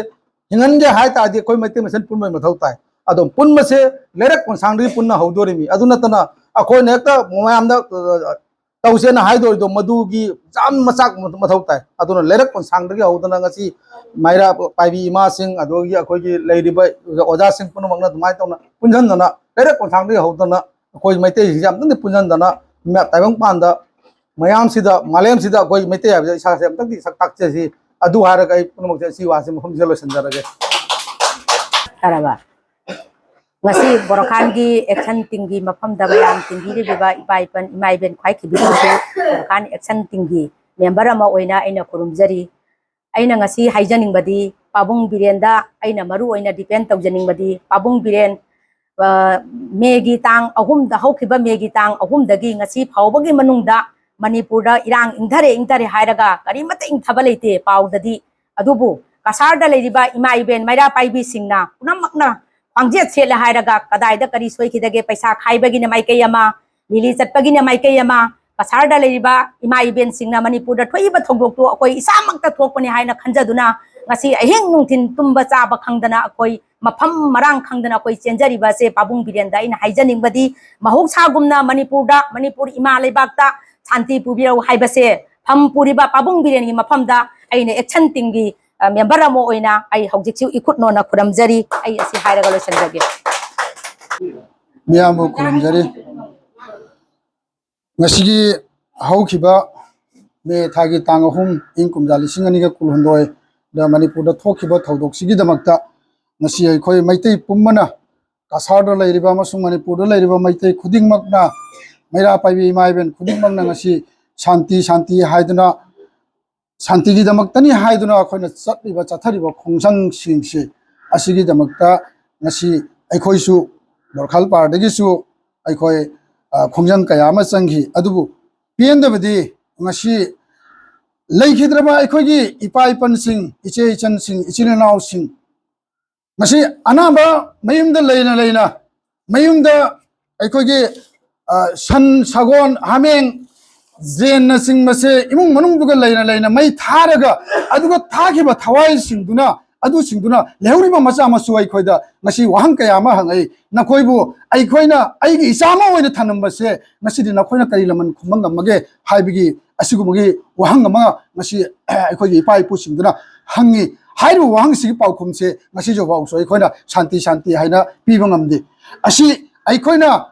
ꯍꯤꯡꯍꯟꯒꯦ ꯍꯥꯏ ꯇꯥꯔꯗꯤ ꯑꯩꯈꯣꯏ ꯃꯩꯇꯩ ꯃꯁꯦꯟ ꯄꯨꯟꯕꯒꯤ ꯃꯊꯧ ꯇꯥꯏ꯫ ꯑꯗꯣ ꯄꯨꯟꯕꯁꯦ ꯂꯩꯔꯛ ꯀꯣꯟꯁꯥꯡꯗꯒꯤ ꯄꯨꯟꯅ ꯍꯧꯗꯣꯔꯤꯃꯤ꯫ ꯑꯗꯨ ꯅꯠꯇꯅ ꯑꯩꯈꯣꯏꯅ ꯍꯦꯛꯇ ꯃꯌꯥꯝꯗ, ꯑ, ꯇꯧꯁꯦꯅ ꯍꯥꯏꯗꯣꯔꯤꯗꯣ ꯃꯗꯨꯒꯤ ꯌꯥꯝ ꯃꯆꯥꯛ ꯃꯊꯧ ꯇꯥꯏ꯫ ꯑꯗꯨꯅ ꯂꯩꯔꯛ ꯀꯣꯟꯁꯥꯡꯗꯒꯤ ꯍꯧꯗꯅ ꯉꯁꯤ ꯃꯩꯔꯥ ꯄꯥꯏꯕꯤ ꯏꯃꯥꯁꯤꯡ, ꯑꯗꯨꯗꯒꯤ ꯑꯩꯈꯣꯏꯒꯤ ꯂꯩꯔꯤꯕ ꯑꯣꯖꯥꯁꯤꯡ ꯄꯨꯝꯅꯃꯛꯅ ꯑꯗꯨꯃꯥꯏꯅ ꯇꯧꯅ ꯄꯨꯟꯁꯤꯟꯗꯅ, ꯂꯩꯔꯛ ꯀꯣꯟꯁꯥꯡꯗꯒꯤ ꯍꯧꯗꯅ ꯑꯩꯈꯣꯏ ꯃꯩꯇꯩꯁꯤꯡꯁꯦ ꯑꯝꯇꯪꯗꯤ ꯄꯨꯟꯁꯤꯟꯗꯅ ꯃ-, ꯇꯥꯏꯕꯪꯄꯥꯟꯗ ꯃꯌꯥꯝꯁꯤꯗ, ꯃꯥꯂꯦꯝꯁꯤꯗ ꯑꯩꯈꯣꯏ ꯃꯩꯇꯩ ꯍꯥꯏꯕꯁꯦ ꯏꯁꯥꯁꯦ ꯑꯝꯇꯪꯗꯤ ꯁꯛ ꯇꯥꯛꯆꯁꯤ꯫ ꯑꯗꯨ ꯍꯥꯏꯔꯒ ꯑꯩ ꯄꯨꯝꯅꯃꯛꯁꯦ ꯁꯤ ꯋꯥꯁꯦ ꯃꯐꯝꯁꯤꯗ ꯂꯣꯏꯁꯤꯟꯖꯔꯒꯦ꯫ ꯇꯥꯔꯕ? ꯉꯁꯤ ꯕꯣꯔꯈꯥꯟꯒꯤ ꯑꯦꯛꯁꯟ ꯇꯤꯝꯒꯤ ꯃꯐꯝꯗ ꯃꯌꯥꯝ ꯇꯤꯟꯕꯤꯔꯤꯕ ꯏꯄꯥ ꯏꯄꯟ, ꯏꯃꯥ ꯏꯕꯦꯟ ꯈ꯭ꯋꯥꯏ ꯊꯤꯕꯤꯁꯤꯡꯁꯨ ꯕꯣꯔꯈꯥꯟ ꯑꯦꯛꯁꯟ ꯇꯤꯝꯒꯤ ꯃꯦꯝꯕꯔ ꯑꯃ ꯑꯣꯏꯅ ꯑꯩꯅ ꯈꯨꯔꯨꯝꯖꯔꯤ꯫ ꯑꯩꯅ ꯉꯁꯤ ꯍꯥꯏꯖꯅꯤꯡꯕꯗꯤ ꯄꯥꯕꯨꯡ ꯕꯤꯔꯦꯟꯗ ꯑꯩꯅ ꯃꯔꯨ ꯑꯣꯏꯅ ꯗꯤꯄꯦꯟ ꯇꯧꯖꯅꯤꯡꯕꯗꯤ ꯄꯥꯕꯨꯡ ꯕꯤꯔꯦꯟ, ꯑ, ꯃꯦꯒꯤ ꯇꯥꯡ ꯑꯍꯨꯝꯗ, ꯍꯧꯈꯤꯕ ꯃꯦꯒꯤ ꯇꯥꯡ ꯑꯍꯨꯝꯗꯒꯤ ꯉꯁꯤ ꯐꯥꯎꯕꯒꯤ ꯃꯅꯨꯡꯗ ꯃꯅꯤꯄꯨꯔꯗ ꯏꯔꯥꯡ ꯏꯪꯊꯔꯦ, ꯏꯪꯊꯔꯦ ꯍꯥꯏꯔꯒ ꯀꯔꯤꯃꯠꯇ ꯏꯪꯊꯕ ꯂꯩꯇꯦ ꯄꯥꯎꯗꯗꯤ꯫ ꯑꯗꯨꯕꯨ ꯀꯁꯥꯔꯗ ꯂꯩꯔꯤꯕ ꯏꯃꯥ ꯏꯕꯦꯟ ꯃꯩꯔꯥ ꯄꯥꯏꯕꯤꯁꯤꯡꯅ ꯄꯨꯝꯅꯃꯛꯅ ꯈ꯭ꯋꯥꯡꯖꯦꯠ ꯁꯦꯠꯂꯦ ꯍꯥꯏꯔꯒ ꯀꯗꯥꯏꯗ ꯀꯔꯤ ꯁꯣꯏꯈꯤꯗꯒꯦ? ꯄꯩꯁꯥ ꯈꯥꯏꯕꯒꯤꯅ ꯃꯥꯏꯀꯩ ꯑꯃ, ꯂꯤꯂꯤ ꯆꯠꯄꯒꯤꯅ ꯃꯥꯏꯀꯩ ꯑꯃ, ꯀꯁꯥꯔꯗ ꯂꯩꯔꯤꯕ ꯏꯃꯥ ꯏꯕꯦꯟꯁꯤꯡꯅ ꯃꯅꯤꯄꯨꯔꯗ ꯊꯣꯛꯏꯕ ꯊꯧꯗꯣꯛꯇꯨ ꯑꯩꯈꯣꯏ ꯏꯁꯥꯃꯛꯇ ꯊꯣꯛꯄꯅꯤ ꯍꯥꯏꯅ ꯈꯟꯖꯗꯨꯅ ꯉꯁꯤ ꯑꯍꯤꯡ ꯅꯨꯡꯊꯤꯟ ꯇꯨꯝꯕ ꯆꯥꯕ ꯈꯪꯗꯅ ꯑꯩꯈꯣꯏ ꯃꯐꯝ ꯃꯔꯥꯡ ꯈꯪꯗꯅ ꯑꯩꯈꯣꯏ ꯆꯦꯟꯖꯔꯤꯕ ꯑꯁꯦ ꯄꯥꯕꯨꯡ ꯕꯤꯔꯦꯟꯗ ꯑꯩꯅ ꯍꯥꯏꯖꯅꯤꯡꯕꯗꯤ, ꯃꯍꯧꯁꯥꯒꯨꯝꯅ ꯃꯅꯤꯄꯨꯔꯗ, ꯃꯅꯤꯄꯨꯔ ꯏꯃꯥ ꯂꯩꯕꯥꯛꯇ ꯁꯥꯟꯇꯤ ꯄꯨꯕꯤꯔꯛꯎ ꯍꯥꯏꯕꯁꯦ ꯐꯝ ꯄꯨꯔꯤꯕ ꯄꯥꯕꯨꯡ ꯕꯤꯔꯦꯟꯒꯤ ꯃꯐꯝꯗ ꯑꯩꯅ action teamꯒꯤ, ꯑ, member ꯑꯃ ꯑꯣꯏꯅ ꯑꯩ ꯍꯧꯖꯤꯛꯁꯨ ꯏꯈꯨꯠ ꯅꯣꯟꯅ ꯈꯨꯔꯝꯖꯔꯤ꯫ ꯑꯩ ꯑꯁꯤ ꯍꯥꯏꯔꯒ ꯂꯣꯏꯁꯤꯟꯖꯒꯦ꯫ ꯃꯤꯌꯥꯝꯕꯨ ꯈꯨꯔꯨꯝꯖꯔꯤ꯫ ꯉꯁꯤꯒꯤ ꯍꯧꯈꯤꯕ ꯃꯦ ꯊꯥꯒꯤ ꯇꯥꯡ ꯑꯍꯨꯝ, ꯏꯪ ꯀꯨꯝꯖꯥ ꯂꯤꯁꯤꯡ ꯑꯅꯤꯒ ꯀꯨꯟꯍꯨꯝꯗꯣꯏꯗ ꯃꯅꯤꯄꯨꯔꯗ ꯊꯣꯛꯈꯤꯕ ꯊꯧꯗꯣꯛꯁꯤꯒꯤꯗꯃꯛꯇ ꯉꯁꯤ ꯑꯩꯈꯣꯏ ꯃꯩꯇꯩ ꯄꯨꯝꯕꯅ, ꯀꯁꯥꯔꯗ ꯂꯩꯔꯤꯕ ꯑꯃꯁꯨꯡ ꯃꯅꯤꯄꯨꯔꯗ ꯂꯩꯔꯤꯕ ꯃꯩꯇꯩ ꯈꯨꯗꯤꯡꯃꯛꯅ, ꯃꯩꯔꯥ ꯄꯥꯏꯕꯤ ꯏꯃꯥ ꯏꯕꯦꯟ ꯈꯨꯗꯤꯡꯃꯛꯅ ꯉꯁꯤ ꯁꯥꯟꯇꯤ, ꯁꯥꯟꯇꯤ ꯍꯥꯏꯗꯨꯅ, ꯁꯥꯟꯇꯤꯒꯤꯗꯃꯛꯇꯅꯤ ꯍꯥꯏꯗꯨꯅ ꯑꯩꯈꯣꯏꯅ ꯆꯠꯂꯤꯕ, ꯆꯠꯊꯔꯤꯕ ꯈꯣꯡꯖꯪꯁꯤꯡꯁꯤ, ꯑꯁꯤꯒꯤꯗꯃꯛꯇ ꯉꯁꯤ ꯑꯩꯈꯣꯏꯁꯨ ꯕꯣꯔꯈꯥꯜ ꯄꯥꯔꯗꯒꯤꯁꯨ ꯑꯩꯈꯣꯏ, ꯑ, ꯈꯣꯡꯖꯪ ꯀꯌꯥ ꯑꯃ ꯆꯪꯈꯤ꯫ ꯑꯗꯨꯕꯨ ꯄꯦꯟꯗꯕꯗꯤ ꯉꯁꯤ ꯂꯩꯈꯤꯗ꯭ꯔꯕ ꯑꯩꯈꯣꯏꯒꯤ ꯏꯄꯥ ꯏꯄꯟꯁꯤꯡ, ꯏꯆꯦ ꯏꯆꯟꯁꯤꯡ, ꯏꯆꯤꯜ ꯏꯅꯥꯎꯁꯤꯡ, ꯉꯁꯤ ꯑꯅꯥꯕ ꯃꯌꯨꯝꯗ ꯂꯩꯅ ꯂꯩꯅ, ꯃꯌꯨꯝꯗ ꯑꯩꯈꯣꯏꯒꯤ, ꯑ, ꯁꯟ, ꯁꯒꯣꯜ, ꯍꯥꯃꯦꯡ, ꯌꯦꯟꯅꯆꯤꯡꯕꯁꯦ ꯏꯃꯨꯡ ꯃꯅꯨꯡꯗꯨꯒ ꯂꯩꯅ ꯂꯩꯅ ꯃꯩ ꯊꯥꯔꯒ, ꯑꯗꯨꯒ ꯊꯥꯈꯤꯕ ꯊꯋꯥꯏꯁꯤꯡꯗꯨꯅ, ꯑꯗꯨꯁꯤꯡꯗꯨꯅ ꯂꯩꯍꯧꯔꯤꯕ ꯃꯆꯥ ꯃꯁꯨ ꯑꯩꯈꯣꯏꯗ ꯉꯁꯤ ꯋꯥꯍꯪ ꯀꯌꯥ ꯑꯃ ꯍꯪꯉꯛꯏ꯫ ꯅꯈꯣꯏꯕꯨ ꯑꯩꯈꯣꯏꯅ ꯑꯩꯒꯤ ꯏꯆꯥ ꯑꯃ ꯑꯣꯏꯅ ꯊꯝꯂꯝꯕꯁꯦ ꯉꯁꯤꯗꯤ ꯅꯈꯣꯏꯅ ꯀꯔꯤ ꯂꯃꯟ ꯈꯨꯝꯕ ꯉꯝꯃꯒꯦ ꯍꯥꯏꯕꯒꯤ ꯑꯁꯤꯒꯨꯝꯕꯒꯤ ꯋꯥꯍꯪ ꯑꯃ ꯉꯁꯤ ꯑꯩꯈꯣꯏꯒꯤ ꯏꯄꯥ ꯏꯄꯨꯁꯤꯡꯗꯨꯅ ꯍꯪꯉꯤ꯫ ꯍꯥꯏꯔꯤꯕ ꯋꯥꯍꯪꯁꯤꯒꯤ ꯄꯥꯎꯈꯨꯝꯁꯦ ꯉꯁꯤꯁꯨ ꯐꯥꯎꯁꯨ ꯑꯩꯈꯣꯏꯅ ꯁꯥꯟꯇꯤ, ꯁꯥꯟꯇꯤ ꯍꯥꯏꯅ ꯄꯤꯕ ꯉꯝꯗꯦ꯫ ꯑꯁꯤ ꯑꯩꯈꯣꯏꯅ,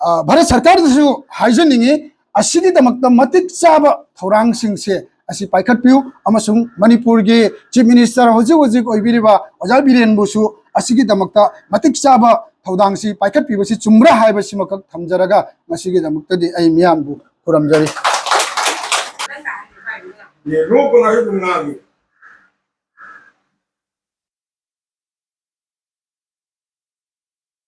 ꯑ, ꯚꯥꯔꯠ ꯁꯔꯀꯥꯔꯗꯁꯨ ꯍꯥꯏꯖꯅꯤꯡꯉꯤ, ꯑꯁꯤꯒꯤꯗꯃꯛꯇ ꯃꯇꯤꯛ ꯆꯥꯕ ꯊꯧꯔꯥꯡꯁꯤꯡꯁꯦ ꯑꯁꯤ ꯄꯥꯏꯈꯠꯄꯤꯌꯨ, ꯑꯃꯁꯨꯡ ꯃꯅꯤꯄꯨꯔꯒꯤ Chief Minister ꯍꯧꯖꯤꯛ ꯍꯧꯖꯤꯛ ꯑꯣꯏꯕꯤꯔꯤꯕ ꯑꯣꯖꯥ ꯕꯤꯔꯦꯟꯕꯨꯁꯨ ꯑꯁꯤꯒꯤꯗꯃꯛꯇ ꯃꯇꯤꯛ ꯆꯥꯕ ꯊꯧꯗꯥꯡꯁꯤ ꯄꯥꯏꯈꯠꯄꯤꯕꯁꯤ ꯆꯨꯝꯕ꯭ꯔꯥ ꯍꯥꯏꯕꯁꯤꯃꯈꯛ ꯊꯝꯖꯔꯒ ꯉꯁꯤꯒꯤꯗꯃꯛꯇꯗꯤ ꯑꯩ ꯃꯤꯌꯥꯝꯕꯨ ꯈꯨꯔꯨꯝꯖꯔꯤ꯫ ꯂꯣꯛꯄ ꯉꯥꯏꯍꯥꯛ ꯑꯗꯨꯝ ꯉꯥꯡꯉꯤ꯫